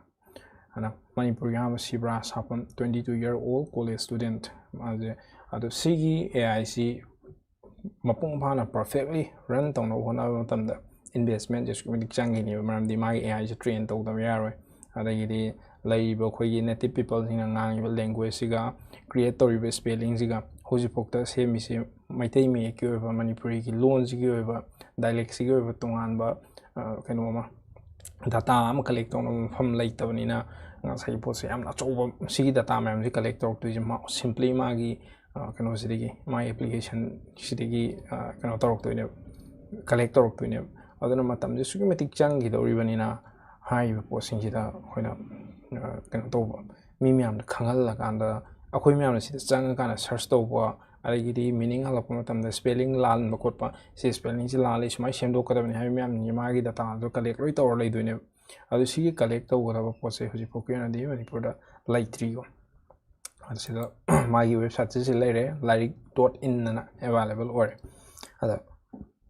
ꯑꯗꯨꯅ ꯃꯅꯤꯄꯨꯔꯒꯤ ꯑꯍꯥꯟꯕ ꯁꯤꯕ꯭ꯔꯥ ꯁꯥꯄꯝ, twenty two year old college student꯫ ꯃꯥꯁꯦ, ꯑꯗꯣ ꯁꯤꯒꯤ AI ꯁꯤ ꯃꯄꯨꯡ ꯐꯥꯅ perfectly run ꯇꯧꯅꯕ ꯍꯣꯠꯅꯕ ꯃꯇꯝꯗ investment ꯁꯦ ꯑꯁꯨꯛꯀꯤ ꯃꯇꯤꯛ ꯆꯪꯈꯤꯅꯦꯕ, ꯃꯔꯝꯗꯤ ꯃꯥꯒꯤ AI ꯁꯦ train ꯇꯧꯗꯕ ꯌꯥꯔꯣꯏ꯫ ꯑꯗꯒꯤꯗꯤ ꯂꯩꯔꯤꯕ ꯑꯩꯈꯣꯏꯒꯤ native people ꯁꯤꯡꯅ ꯉꯥꯡꯉꯤꯕ language ꯁꯤꯒ, create ꯇꯧꯔꯤꯕ spelling ꯁꯤꯒ, ꯍꯧꯖꯤꯛꯐꯥꯎꯗ ꯁꯦꯝꯃꯤꯁꯤ ꯃꯩꯇꯩ ꯃꯌꯦꯛꯀꯤ ꯑꯣꯏꯕ, ꯃꯅꯤꯄꯨꯔꯤꯒꯤ ꯂꯣꯟꯁꯤꯒꯤ ꯑꯣꯏꯕ, dialect ꯁꯤꯒꯤ ꯑꯣꯏꯕ ꯇꯣꯉꯥꯟꯕ, ꯑ, ꯀꯩꯅꯣ ꯑꯃ, data ꯑꯃ collect ꯇꯧꯅꯕ ꯃꯐꯝ ꯂꯩꯇꯕꯅꯤꯅ, ꯉꯁꯥꯏꯒꯤ ꯄꯣꯠꯁꯦ ꯌꯥꯝꯅ ꯑꯆꯧꯕ, ꯁꯤꯒꯤ data ꯃꯌꯥꯝꯁꯤ collect ꯇꯧꯔꯛꯇꯣꯏꯁꯦ ꯃꯥ-, simply ꯃꯥꯒꯤ, ꯑ, ꯀꯩꯅꯣꯁꯤꯗꯒꯤ, ꯃꯥꯒꯤ application ꯁꯤꯗꯒꯤ, ꯑ, ꯀꯩꯅꯣ ꯇꯧꯔꯛꯇꯣꯏꯅꯦꯕ, collect ꯇꯧꯔꯛꯇꯣꯏꯅꯦꯕ꯫ ꯑꯗꯨꯅ ꯃꯇꯝꯁꯦ ꯑꯁꯨꯛꯀꯤ ꯃꯇꯤꯛ ꯆꯪꯈꯤꯗꯧꯔꯤꯕꯅꯤꯅ, ꯍꯥꯏꯔꯤꯕ ꯄꯣꯠꯁꯤꯡꯁꯤꯗ ꯑꯩꯈꯣꯏꯅ, ꯑ, ꯀꯩꯅꯣ ꯇꯧꯕ, ꯃꯤ ꯃꯌꯥꯝꯗ ꯈꯪꯍꯜꯂꯀꯥꯟꯗ, ꯑꯩꯈꯣꯏ ꯃꯌꯥꯝꯅ ꯁꯤꯗ ꯆꯪꯉꯀꯥꯟꯗ search ꯇꯧꯕ, ꯑꯗꯒꯤꯗꯤ meaning ꯍꯜꯂꯛꯄ ꯃꯇꯝꯗ spelling ꯂꯥꯟꯕ ꯈꯣꯠꯄ, ꯁꯤ spelling ꯁꯤ ꯂꯥꯜꯂꯤ, ꯁꯨꯃꯥꯏꯅ ꯁꯦꯝꯗꯣꯛꯀꯗꯕꯅꯤ ꯍꯥꯏꯕ ꯃꯌꯥꯝꯁꯤ ꯃꯥꯒꯤ data ꯑꯗꯨ collect ꯂꯣꯏ ꯇꯧꯔ ꯂꯩꯗꯣꯏꯅꯦꯕ꯫ ꯑꯗꯨ ꯁꯤꯒꯤ collect ꯇꯧꯒꯗꯕ ꯄꯣꯠꯁꯦ ꯍꯧꯖꯤꯛꯐꯥꯎꯒꯤ ꯑꯣꯏꯅꯗꯤ ꯃꯅꯤꯄꯨꯔꯗ ꯂꯩꯇ꯭ꯔꯤꯀꯣ꯫ ꯑꯗꯨ ꯁꯤꯗ ꯃꯥꯒꯤ website ꯁꯤ ꯂꯩꯔꯦ, ꯂꯥꯏꯔꯤꯛ dot in ꯑꯅ available ꯑꯣꯏꯔꯦ꯫ ꯑꯗ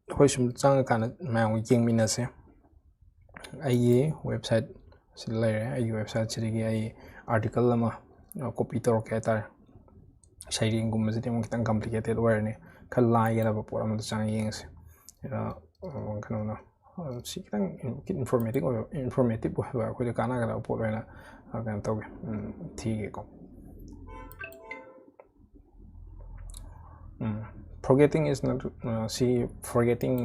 ꯑꯩꯈꯣꯏ ꯁꯨꯝ ꯆꯪꯉꯀꯥꯟꯗ ꯃꯌꯥꯝꯒ ꯌꯦꯡꯃꯤꯟꯅꯁꯦ꯫ ꯑꯩꯒꯤ website ꯁꯤꯗ ꯂꯩꯔꯦ꯫ ꯑꯩꯒꯤ ꯋꯦꯕꯁꯥꯏꯠꯁꯤꯗꯒꯤ ꯑꯩ ꯑꯥꯔꯇꯤꯀꯜ ꯑꯃ ꯀꯣꯄꯤ ꯇꯧꯔꯛꯀꯦ ꯍꯥꯏꯇꯥꯔꯦ꯫ ꯁꯩꯔꯦꯡꯒꯨꯝꯕꯁꯤꯗꯤ ꯑꯃꯨꯛ ꯈꯤꯇꯪ ꯀꯝꯄ꯭ꯂꯤꯀꯦꯇꯦꯠ ꯑꯣꯏꯔꯅꯤ꯫ ꯈꯔ ꯂꯥꯏꯒꯗꯕ ꯄꯣꯠ ꯑꯃꯗ ꯆꯪꯉ ꯌꯦꯡꯉꯁꯤ꯫ ꯁꯤꯗ ꯀꯩꯅꯣꯅ ꯁꯤ ꯈꯤꯇꯪ ꯏꯟꯐꯣꯔꯃꯦꯇꯤꯞ ꯑꯣꯏꯕ ꯏꯟꯐꯣꯔꯃꯦꯇꯤꯞ ꯑꯣꯏꯕ ꯑꯩꯈꯣꯏꯗ ꯀꯥꯟꯅꯒꯗꯕ ꯄꯣꯠ ꯑꯣꯏꯅ ꯀꯩꯅꯣ ꯇꯧꯒꯦ꯫ ꯊꯤꯒꯦꯀꯣ꯫ Forgetting is not, ꯁꯤ forgetting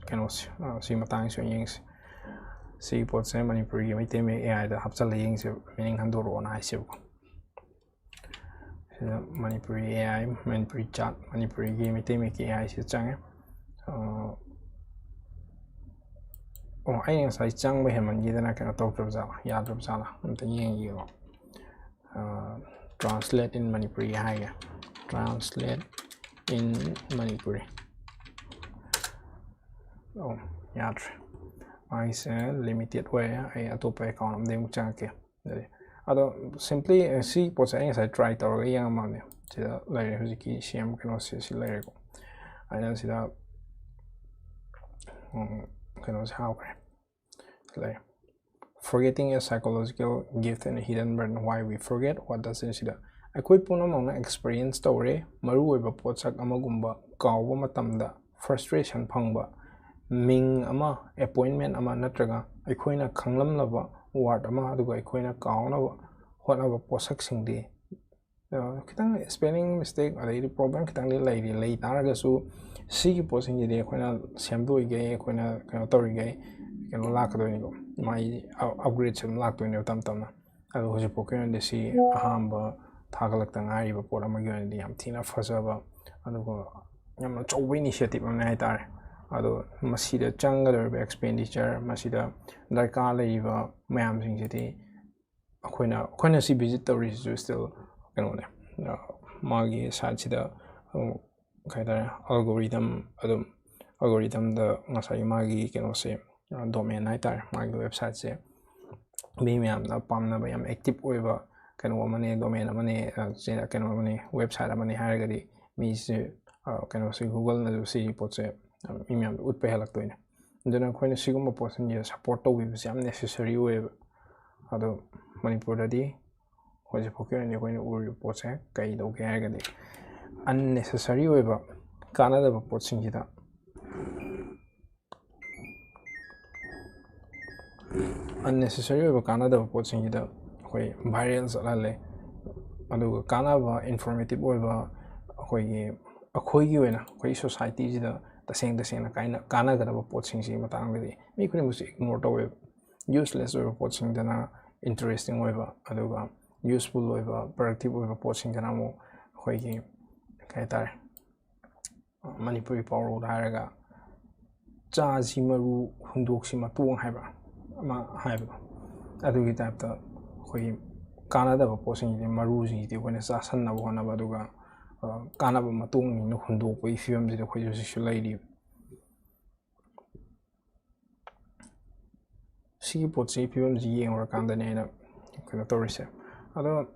ꯀꯩꯅꯣꯁꯤ, ꯁꯤ ꯃꯇꯥꯡꯁꯤ ꯑꯣꯏꯅ ꯌꯦꯡꯁꯤ꯫ ꯁꯤꯒꯤ ꯄꯣꯠꯁꯦ ꯃꯅꯤꯄꯨꯔꯤꯒꯤ ꯃꯩꯇꯩ ꯃꯌꯦꯛ ꯑꯦ ꯑꯥꯏꯗ ꯍꯥꯞꯆꯤꯜꯂ ꯌꯦꯡꯁꯦꯕ, ꯃꯤꯅꯤꯡ ꯍꯟꯗꯣꯔꯛꯑꯣꯅ ꯍꯥꯏꯁꯦꯕꯀꯣ꯫ ꯁꯤꯗ ꯃꯅꯤꯄꯨꯔꯤ ꯑꯦ ꯑꯥꯏ, ꯃꯅꯤꯄꯨꯔꯤ ꯆꯥꯠ, ꯃꯅꯤꯄꯨꯔꯤꯒꯤ ꯃꯩꯇꯩ ꯃꯌꯦꯛꯀꯤ ꯑꯦ ꯑꯥꯏꯁꯤꯗ ꯆꯪꯉꯦ꯫ ꯑꯣ, ꯑꯩꯅ ꯉꯁꯥꯏ ꯆꯪꯕ ꯍꯦꯟꯃꯟꯈꯤꯗꯅ ꯀꯩꯅꯣ ꯇꯧꯗ꯭ꯔꯕ ꯖꯥꯠꯂꯥ, ꯌꯥꯗ꯭ꯔꯕ ꯖꯥꯠꯂꯥ? ꯑꯝꯇ ꯌꯦꯡꯒꯦꯀꯣ꯫ Translate in Manipuri ꯍꯥꯏꯒꯦ꯫ Translate in Manipuri꯫ ꯑꯣ, ꯌꯥꯗ꯭ꯔꯦ꯫ ꯃꯥꯒꯤꯁꯦ ꯂꯤꯃꯤꯇꯦꯠ ꯑꯣꯏꯔꯦ꯫ ꯑꯩ ꯑꯇꯣꯞꯄ ꯑꯦꯀꯥꯎꯟ ꯑꯃꯗꯒꯤ ꯑꯃꯨꯛ ꯆꯪꯉꯛꯀꯦ꯫ ꯑꯗꯣ simply ꯁꯤ ꯄꯣꯠꯁꯦ ꯑꯩ ꯉꯁꯥꯏ ꯇ꯭ꯔꯥꯏ ꯇꯧꯔꯒ ꯌꯦꯡꯉꯝꯃꯕꯅꯦ꯫ ꯁꯤꯗ ꯂꯩꯔꯦ, ꯍꯧꯖꯤꯛꯀꯤ ꯁꯤ ꯑꯦꯝ ꯀꯩꯅꯣꯁꯦ ꯁꯤ ꯂꯩꯔꯦꯀꯣ꯫ ꯑꯩꯅ ꯁꯤꯗ ꯀꯩꯅꯣꯁꯦ ꯍꯥꯞꯈ꯭ꯔꯦ꯫ ꯂꯩ꯫ Forgetting a psychological gift and a hidden burden. Why we forget, what does it, ꯁꯤꯗ ꯑꯩꯈꯣꯏ ꯄꯨꯝꯅꯃꯛꯅ ꯑꯦꯛꯁꯄꯤꯔꯤꯌꯦꯟꯁ ꯇꯧꯔꯦ꯫ ꯃꯔꯨꯑꯣꯏꯕ ꯄꯣꯠꯁꯛ ꯑꯃꯒꯨꯝꯕ ꯀꯥꯎꯕ ꯃꯇꯝꯗ ꯐ꯭ꯔꯁꯇ꯭ꯔꯦꯁꯟ ꯐꯪꯕ, ꯃꯤꯡ ꯑꯃ, ꯑꯦꯄꯣꯏꯟꯃꯦꯟ ꯑꯃ ꯅꯠꯇ꯭ꯔꯒ ꯑꯩꯈꯣꯏꯅ ꯈꯪꯂꯝꯂꯕ ꯋꯥꯔꯗ ꯑꯃ, ꯑꯗꯨꯒ ꯑꯩꯈꯣꯏꯅ ꯀꯥꯎꯅꯕ ꯍꯣꯠꯅꯕ ꯄꯣꯠꯁꯛꯁꯤꯡꯗꯤ ꯈꯤꯇꯪ ꯁ꯭ꯄꯦꯂꯤꯡ ꯃꯤꯁꯇꯦꯛ ꯑꯗꯩꯗꯤ ꯄ꯭ꯔꯣꯕ꯭ꯂꯦꯝ ꯈꯤꯇꯪꯗꯤ ꯂꯩꯔꯤ꯫ ꯂꯩ ꯇꯥꯔꯒꯁꯨ ꯁꯤꯒꯤ ꯄꯣꯠꯁꯤꯡꯁꯤꯗꯤ ꯑꯩꯈꯣꯏꯅ ꯁꯦꯝꯗꯣꯛꯏꯈꯩ, ꯑꯩꯈꯣꯏꯅ ꯀꯩꯅꯣ ꯇꯧꯔꯤꯈꯩ ꯀꯩꯅꯣ ꯂꯥꯛꯀꯗꯣꯏꯅꯤꯀꯣ, ꯃꯥꯒꯤ ꯑꯞꯒ꯭ꯔꯦꯗꯁꯦ ꯑꯗꯨꯝ ꯂꯥꯛꯇꯣꯏꯅꯦꯕ ꯇꯞ ꯇꯞꯅ꯫ ꯑꯗꯣ ꯍꯧꯖꯤꯛꯐꯥꯎꯒꯤ ꯑꯣꯏꯅꯗꯤ ꯁꯤ ꯑꯍꯥꯟꯕ ꯊꯥꯒꯠꯂꯛꯇ ꯉꯥꯏꯔꯤꯕ ꯄꯣꯠ ꯑꯃꯒꯤ ꯑꯣꯏꯅꯗꯤ ꯌꯥꯝ ꯊꯤꯅ ꯐꯖꯕ, ꯑꯗꯨꯒ ꯌꯥꯝꯅ ꯑꯆꯧꯕ ꯏꯅꯤꯁꯤꯌꯦꯇꯤꯞ ꯑꯃꯅꯤ ꯍꯥꯏꯇꯥꯔꯦ꯫ ꯑꯗꯣ ꯃꯁꯤꯗ ꯆꯪꯒꯗꯧꯔꯤꯕ ꯑꯦꯛꯁꯄꯦꯟꯗꯤꯆꯔ, ꯃꯁꯤꯗ ꯗꯔꯀꯥꯔ ꯂꯩꯔꯤꯕ ꯃꯌꯥꯝꯁꯤꯡꯁꯤꯗꯤ ꯑꯩꯈꯣꯏꯅ, ꯑꯩꯈꯣꯏꯅ ꯁꯤ ꯚꯤꯖꯤꯠ ꯇꯧꯔꯤꯁꯤꯁꯨ ꯁ꯭ꯇꯤꯜ ꯀꯩꯅꯣꯅꯦ, ꯃꯥꯒꯤ ꯁꯥꯏꯠꯁꯤꯗ ꯀꯩ ꯍꯥꯏꯇꯥꯔꯦ, ꯑꯜꯒꯣꯔꯤꯊꯝ, ꯑꯗꯨꯝ ꯑꯜꯒꯣꯔꯤꯊꯝꯗ ꯉꯁꯥꯏꯒꯤ ꯃꯥꯒꯤ ꯀꯩꯅꯣꯁꯦ, ꯗꯣꯃꯦꯟ ꯍꯥꯏꯇꯥꯔꯦ, ꯃꯥꯒꯤ ꯋꯦꯕꯁꯥꯏꯠꯁꯦ ꯃꯤ ꯃꯌꯥꯝꯅ ꯄꯥꯝꯅꯕ ꯌꯥꯝ ꯑꯦꯛꯇꯤꯞ ꯑꯣꯏꯕ ꯀꯩꯅꯣ ꯑꯃꯅꯦ, ꯗꯣꯃꯦꯟ ꯑꯃꯅꯦ, ꯀꯩꯅꯣ ꯑꯃꯅꯦ, ꯋꯦꯕꯁꯥꯏꯠ ꯑꯃꯅꯦ ꯍꯥꯏꯔꯒꯗꯤ ꯃꯤꯁꯦ, ꯀꯩꯅꯣꯁꯦ, ꯒꯨꯒꯜꯅꯁꯨ ꯁꯤꯒꯤ ꯄꯣꯠꯁꯦ ꯃꯤ ꯃꯌꯥꯝꯗ ꯎꯠꯄ ꯍꯦꯜꯂꯛꯇꯣꯏꯅꯦ꯫ ꯑꯗꯨꯅ ꯑꯩꯈꯣꯏꯅ ꯁꯤꯒꯨꯝꯕ ꯄꯣꯠꯁꯤꯡꯁꯦ ꯁꯞꯄꯣꯔꯠ ꯇꯧꯕꯤꯕꯁꯦ ꯌꯥꯝ ꯅꯦꯁꯦꯁꯔꯤ ꯑꯣꯏꯌꯦꯕ꯫ ꯑꯗꯣ ꯃꯅꯤꯄꯨꯔꯗꯗꯤ ꯍꯧꯖꯤꯛꯐꯥꯎꯒꯤ ꯑꯣꯏꯅꯗꯤ ꯑꯩꯈꯣꯏꯅ ꯎꯔꯤꯕ ꯄꯣꯠꯁꯦ ꯀꯩ ꯇꯧꯒꯦ ꯍꯥꯏꯔꯒꯗꯤ, unnecessary ꯑꯣꯏꯕ ꯀꯥꯟꯅꯗꯕ ꯄꯣꯠꯁꯤꯡꯁꯤꯗ unnecessary ꯑꯣꯏꯕ ꯀꯥꯟꯅꯗꯕ ꯄꯣꯠꯁꯤꯡꯁꯤꯗ ꯑꯩꯈꯣꯏ viral ꯆꯠꯍꯜꯂꯦ꯫ ꯑꯗꯨꯒ ꯀꯥꯟꯅꯕ, informative ꯑꯣꯏꯕ, ꯑꯩꯈꯣꯏꯒꯤ, ꯑꯩꯈꯣꯏꯒꯤ ꯑꯣꯏꯅ ꯑꯩꯈꯣꯏ societyꯁꯤꯗ ꯇꯁꯦꯡ ꯇꯁꯦꯡꯅ ꯀꯥꯏꯅ ꯀꯥꯟꯅꯒꯗꯕ ꯄꯣꯠꯁꯤꯡꯁꯤꯒꯤ ꯃꯇꯥꯡꯗꯗꯤ ꯃꯤ ꯈꯨꯗꯤꯡꯃꯛꯁꯦ ignore ꯇꯧꯋꯦꯕ꯫ Useless ꯑꯣꯏꯕ ꯄꯣꯠꯁꯤꯡꯗꯅ interesting ꯑꯣꯏꯕ, ꯑꯗꯨꯒ useful ꯑꯣꯏꯕ, productive ꯑꯣꯏꯕ ꯄꯣꯠꯁꯤꯡꯗꯅ ꯑꯃꯨꯛ ꯑꯩꯈꯣꯏꯒꯤ, ꯀꯩ ꯍꯥꯏꯇꯥꯔꯦ, ꯃꯅꯤꯄꯨꯔꯤ ꯄꯥꯎꯔꯧꯗ ꯍꯥꯏꯔꯒ, "ꯆꯥꯁꯤ ꯃꯔꯨ, ꯍꯨꯟꯗꯣꯛꯁꯤ ꯃꯇꯣꯡ" ꯍꯥꯏꯕ ꯑꯃ ꯍꯥꯏꯕꯗꯣ, ꯑꯗꯨꯒꯤ typeꯇ ꯑꯩꯈꯣꯏꯒꯤ ꯀꯥꯟꯅꯗꯕ ꯄꯣꯠꯁꯤꯡꯁꯤꯗꯤ, ꯃꯔꯨꯁꯤꯡꯁꯤꯗꯤ ꯑꯩꯈꯣꯏꯅ ꯆꯥꯁꯟꯅꯕ ꯍꯣꯠꯅꯕ, ꯑꯗꯨꯒ, ꯑ, ꯀꯥꯟꯅꯕ ꯃꯇꯣꯡꯁꯤꯡꯗꯣ ꯍꯨꯟꯗꯣꯛꯄꯒꯤ ꯐꯤꯕꯝꯁꯤꯗ ꯑꯩꯈꯣꯏꯁꯨ ꯍꯧꯖꯤꯛꯁꯨ ꯂꯩꯔꯤꯕ꯫ ꯁꯤꯒꯤ ꯄꯣꯠꯁꯤ, ꯐꯤꯕꯝꯁꯤ ꯌꯦꯡꯉꯨꯔꯀꯥꯟꯗꯅꯦ ꯑꯩꯅ ꯀꯩꯅꯣ ꯇꯧꯔꯤꯁꯦ꯫ ꯑꯗꯣ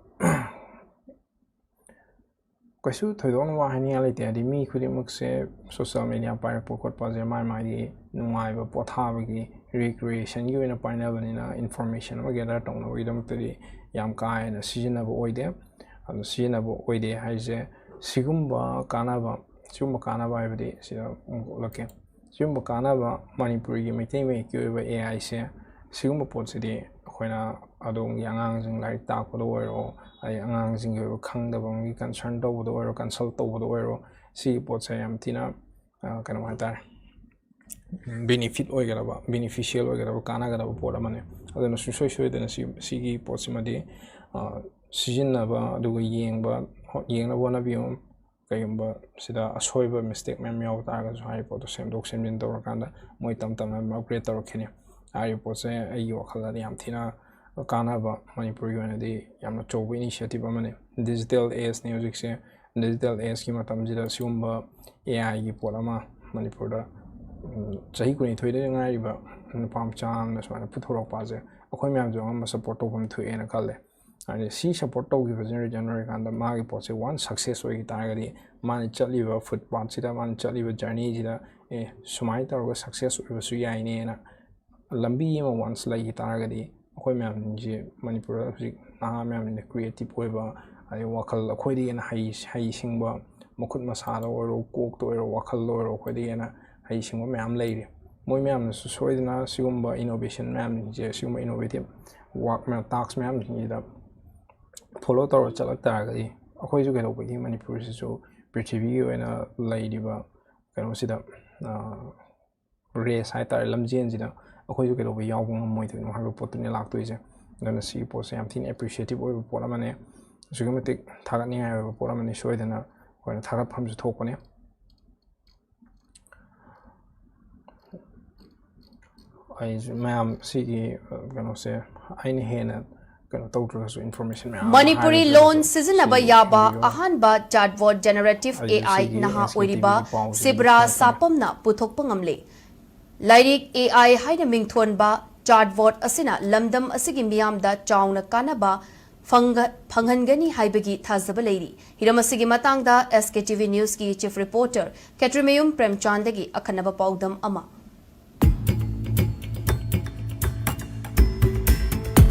ꯀꯩꯁꯨ ꯊꯣꯏꯗꯣꯛꯅ ꯋꯥ ꯍꯥꯏꯅꯤꯡꯉꯥꯏ ꯂꯩꯇꯦ꯫ ꯍꯥꯏꯗꯤ ꯃꯤ ꯈꯨꯗꯤꯡꯃꯛꯁꯦ social media ꯄꯥꯏꯔꯛꯄ ꯈꯣꯠꯄꯁꯦ ꯃꯥꯏ ꯃꯥꯏꯒꯤ ꯅꯨꯡꯉꯥꯏꯕ, ꯄꯣꯊꯥꯕꯒꯤ, recreationꯒꯤ ꯑꯣꯏꯅ ꯄꯥꯏꯅꯕꯅꯤꯅ, information ꯑꯃ gather ꯇꯧꯅꯕꯒꯤꯗꯃꯛꯇꯗꯤ ꯌꯥꯝ ꯀꯥ ꯍꯦꯟꯅ ꯁꯤꯖꯤꯟꯅꯕ ꯑꯣꯏꯗꯦ꯫ ꯑꯗꯣ ꯁꯤꯖꯤꯟꯅꯕ ꯑꯣꯏꯗꯦ ꯍꯥꯏꯁꯦ, ꯁꯤꯒꯨꯝꯕ ꯀꯥꯟꯅꯕ, ꯁꯤꯒꯨꯝꯕ ꯀꯥꯟꯅꯕ ꯍꯥꯏꯕꯗꯤ ꯁꯤꯗ ꯑꯃꯨꯛ ꯎꯠꯂꯛꯀꯦ꯫ ꯁꯤꯒꯨꯝꯕ ꯀꯥꯟꯅꯕ, ꯃꯅꯤꯄꯨꯔꯤꯒꯤ ꯃꯩꯇꯩ ꯃꯌꯦꯛꯀꯤ ꯑꯣꯏꯕ AIꯁꯦ, ꯁꯤꯒꯨꯝꯕ ꯄꯣꯠꯁꯤꯗꯤ ꯑꯩꯈꯣꯏꯅ ꯑꯗꯣꯝꯒꯤ ꯑꯉꯥꯡꯁꯤꯡ ꯂꯥꯏꯔꯤꯛ ꯇꯥꯛꯄꯗ ꯑꯣꯏꯔꯣ, ꯑꯗꯩ ꯑꯉꯥꯡꯁꯤꯡꯒꯤ ꯑꯣꯏꯕ ꯈꯪꯗꯕ ꯑꯃꯒꯤ concern ꯇꯧꯕꯗ ꯑꯣꯏꯔꯣ, consult ꯇꯧꯕꯗ ꯑꯣꯏꯔꯣ, ꯁꯤꯒꯤ ꯄꯣꯠꯁꯦ ꯌꯥꯝ ꯊꯤꯅ, ꯑ, ꯀꯩꯅꯣ ꯍꯥꯏꯇꯥꯔꯦ, benefit ꯑꯣꯏꯒꯗꯕ, beneficial ꯑꯣꯏꯒꯗꯕ, ꯀꯥꯟꯅꯒꯗꯕ ꯄꯣꯠ ꯑꯃꯅꯤ꯫ ꯑꯗꯨꯅ ꯁꯨꯡꯁꯣꯏ ꯁꯣꯏꯗꯅ ꯁꯤ, ꯁꯤꯒꯤ ꯄꯣꯠꯁꯤꯃꯗꯤ, ꯑ, ꯁꯤꯖꯤꯟꯅꯕ, ꯑꯗꯨꯒ ꯌꯦꯡꯕ, ꯍꯣ-, ꯌꯦꯡꯅꯕ ꯍꯣꯠꯅꯕꯤꯌꯨ꯫ ꯀꯩꯒꯨꯝꯕ ꯁꯤꯗ ꯑꯁꯣꯏꯕ, mistake ꯃꯌꯥꯝ ꯌꯥꯎ ꯇꯥꯔꯒꯁꯨ, ꯍꯥꯏꯔꯤꯕ ꯄꯣꯠꯇꯣ ꯁꯦꯝꯗꯣꯛ ꯁꯦꯝꯖꯤꯟ ꯇꯧꯔꯀꯥꯟꯗ ꯃꯣꯏ ꯇꯞ ꯇꯞꯅ ꯑꯗꯨꯝ upgrade ꯇꯧꯔꯛꯈꯤꯅꯤ꯫ ꯍꯥꯏꯔꯤꯕ ꯄꯣꯠꯁꯦ ꯑꯩꯒꯤ ꯋꯥꯈꯜꯗꯗꯤ ꯌꯥꯝ ꯊꯤꯅ ꯀꯥꯟꯅꯕ, ꯃꯅꯤꯄꯨꯔꯒꯤ ꯑꯣꯏꯅꯗꯤ ꯌꯥꯝꯅ ꯑꯆꯧꯕ initiative ꯑꯃꯅꯤ꯫ Digital ageꯅꯤ ꯍꯧꯖꯤꯛꯁꯦ꯫ Digital ageꯀꯤ ꯃꯇꯝꯁꯤꯗ ꯁꯤꯒꯨꯝꯕ AIꯒꯤ ꯄꯣꯠ ꯑꯃ ꯃꯅꯤꯄꯨꯔꯗ, ꯎꯝ, ꯆꯍꯤ ꯀꯨꯟꯅꯤꯊꯣꯏꯗ ꯉꯥꯏꯔꯤꯕ ꯅꯨꯄꯥ ꯃꯆꯥ ꯑꯃꯅ ꯁꯨꯃꯥꯏꯅ ꯄꯨꯊꯣꯔꯛꯄꯁꯦ, ꯑꯩꯈꯣꯏ ꯃꯌꯥꯝꯁꯨ ꯑꯉꯝꯕ support ꯇꯧꯐꯝ ꯊꯣꯛꯑꯦꯅ ꯈꯜꯂꯦ꯫ ꯍꯥꯏꯗꯤ ꯁꯤ support ꯇꯧꯈꯤꯕꯁꯤꯅ result ꯑꯣꯏꯔꯀꯥꯟꯗ ꯃꯥꯒꯤ ꯄꯣꯠꯁꯦ once success ꯑꯣꯏꯈꯤ ꯇꯥꯔꯒꯗꯤ, ꯃꯥꯅ ꯆꯠꯂꯤꯕ footpathꯁꯤꯗ, ꯃꯥꯅ ꯆꯠꯂꯤꯕ journeyꯁꯤꯗ, "ꯑꯦ, ꯁꯨꯃꯥꯏꯅ ꯇꯧꯔꯒ success ꯑꯣꯏꯕꯁꯨ ꯌꯥꯏꯅꯦꯅ" ꯂꯝꯕꯤ ꯑꯃ once ꯂꯩꯈꯤ ꯇꯥꯔꯒꯗꯤ, ꯑꯩꯈꯣꯏ ꯃꯌꯥꯝꯁꯦ ꯃꯅꯤꯄꯨꯔꯗ ꯍꯧꯖꯤꯛ ꯅꯍꯥ ꯃꯌꯥꯝꯁꯤꯡꯅ ꯀ꯭ꯔꯤꯌꯦꯇꯤꯞ ꯑꯣꯏꯕ, ꯑꯗꯩ ꯋꯥꯈꯜ ꯑꯩꯈꯣꯏꯗꯒꯤ ꯍꯦꯟꯅ ꯍꯩ ꯍꯩꯁꯤꯡꯕ, ꯃꯈꯨꯠ ꯃꯁꯥꯗ ꯑꯣꯏꯔꯣ, ꯀꯣꯛꯇ ꯑꯣꯏꯔꯣ, ꯋꯥꯈꯜꯗ ꯑꯣꯏꯔꯣ, ꯑꯩꯈꯣꯏꯗꯒꯤ ꯍꯦꯟꯅ ꯍꯩꯁꯤꯡꯕ ꯃꯌꯥꯝ ꯂꯩꯔꯤ꯫ ꯃꯣꯏ ꯃꯌꯥꯝꯅꯁꯨ ꯁꯣꯏꯗꯅ ꯁꯤꯒꯨꯝꯕ ꯏꯅꯣꯚꯦꯁꯟ ꯃꯌꯥꯝꯁꯤꯡꯁꯦ, ꯁꯤꯒꯨꯝꯕ ꯏꯅꯣꯚꯦꯇꯤꯞ ꯋꯥꯛ ꯃꯌꯥꯝ, ꯇꯥꯛꯁ ꯃꯌꯥꯝꯁꯤꯡꯁꯤꯗ ꯐꯣꯂꯣ ꯇꯧꯔ ꯆꯠꯂꯛ ꯇꯥꯔꯒꯗꯤ ꯑꯩꯈꯣꯏꯁꯨ ꯀꯩꯗꯧꯕꯒꯤ ꯃꯅꯤꯄꯨꯔꯁꯤꯁꯨ ꯄ꯭ꯔꯤꯊꯤꯕꯤꯒꯤ ꯑꯣꯏꯅ ꯂꯩꯔꯤꯕ ꯀꯩꯅꯣꯁꯤꯗ, ꯔꯦꯁ ꯍꯥꯏ ꯇꯥꯔꯦ, ꯂꯝꯖꯦꯟꯁꯤꯗ ꯑꯩꯈꯣꯏꯁꯨ ꯀꯩꯗꯧꯕ ꯌꯥꯎꯕ ꯉꯝꯃꯣꯏꯗꯣꯏꯅꯣ ꯍꯥꯏꯕ ꯄꯣꯠꯇꯨꯅꯦ ꯂꯥꯛꯇꯣꯏꯁꯦ꯫ ꯑꯗꯨꯅ ꯁꯤꯒꯤ ꯄꯣꯠꯁꯦ ꯌꯥꯝ ꯊꯤꯅ ꯑꯦꯄ꯭ꯔꯤꯁꯤꯌꯦꯇꯤꯞ ꯑꯣꯏꯕ ꯄꯣꯠ ꯑꯃꯅꯦ, ꯑꯁꯨꯛꯀꯤ ꯃꯇꯤꯛ ꯊꯥꯒꯠꯅꯤꯡꯉꯥꯏ ꯑꯣꯏꯕ ꯄꯣꯠ ꯑꯃꯅꯤ꯫ ꯁꯣꯏꯗꯅ ꯑꯩꯈꯣꯏꯅ ꯊꯥꯒꯠꯐꯝꯁꯨ ꯊꯣꯛꯄꯅꯦ꯫ ꯑꯩꯁꯨ ꯃꯌꯥꯝ ꯁꯤꯒꯤ, ꯑ, ꯀꯩꯅꯣꯁꯦ ꯑꯩꯅ ꯍꯦꯟꯅ ꯀꯩꯅꯣ ꯇꯧꯗ꯭ꯔꯒꯁꯨ, ꯏꯟꯐꯣꯔꯃꯦꯁꯟ ꯃꯌꯥꯝ ꯑꯃ ꯃꯅꯤꯄꯨꯔꯤ ꯍꯥꯏꯔꯁꯨ ꯂꯣꯟ ꯁꯤꯖꯤꯟꯅꯕ ꯁꯤꯒꯤ ꯌꯥꯕ video ꯑꯍꯥꯟꯕ ꯆꯥꯠꯕꯣꯠ ꯖꯦꯅꯦꯔꯦꯇꯤꯞ ꯑꯩꯁꯨ ꯑꯦ ꯑꯥꯏ ꯁꯤꯒꯤ ꯅꯍꯥ ꯑꯦꯁ ꯀꯦ ꯇꯤ ꯚꯤꯒꯤ ꯑꯣꯏꯔꯤꯕ ꯄꯥꯎꯁꯦ ꯁꯤꯕ꯭ꯔꯥ ꯊꯥꯒꯠꯄꯅꯦ꯫ ꯁꯥꯄꯝꯅ ꯄꯨꯊꯣꯛꯄ ꯉꯝꯂꯦ꯫ ꯂꯥꯏꯔꯤꯛ ꯑꯦ ꯑꯥꯏ ꯍꯥꯏꯅ ꯃꯤꯡꯊꯣꯟꯕ ꯆꯥꯠꯕꯣꯠ ꯑꯁꯤꯅ ꯂꯝꯗꯝ ꯑꯁꯤꯒꯤ ꯃꯤꯌꯥꯝꯗ ꯆꯥꯎꯅ ꯀꯥꯟꯅꯕ ꯐꯪꯒ-, ꯐꯪꯍꯟꯒꯅꯤ ꯍꯥꯏꯕꯒꯤ ꯊꯥꯖꯕ ꯂꯩꯔꯤ꯫ ꯍꯤꯔꯝ ꯑꯁꯤꯒꯤ ꯃꯇꯥꯡꯗ ꯑꯦꯁ ꯀꯦ ꯇꯤ ꯚꯤ ꯅ꯭ꯌꯨꯁꯀꯤ ꯆꯤꯐ ꯔꯤꯄꯣꯔꯇꯔ ꯈꯦꯇ꯭ꯔꯤꯃꯌꯨꯝ ꯄ꯭ꯔꯦꯝꯆꯥꯟꯗꯒꯤ ꯑꯈꯟꯅꯕ ꯄꯥꯎꯗꯝ ꯑꯃ꯫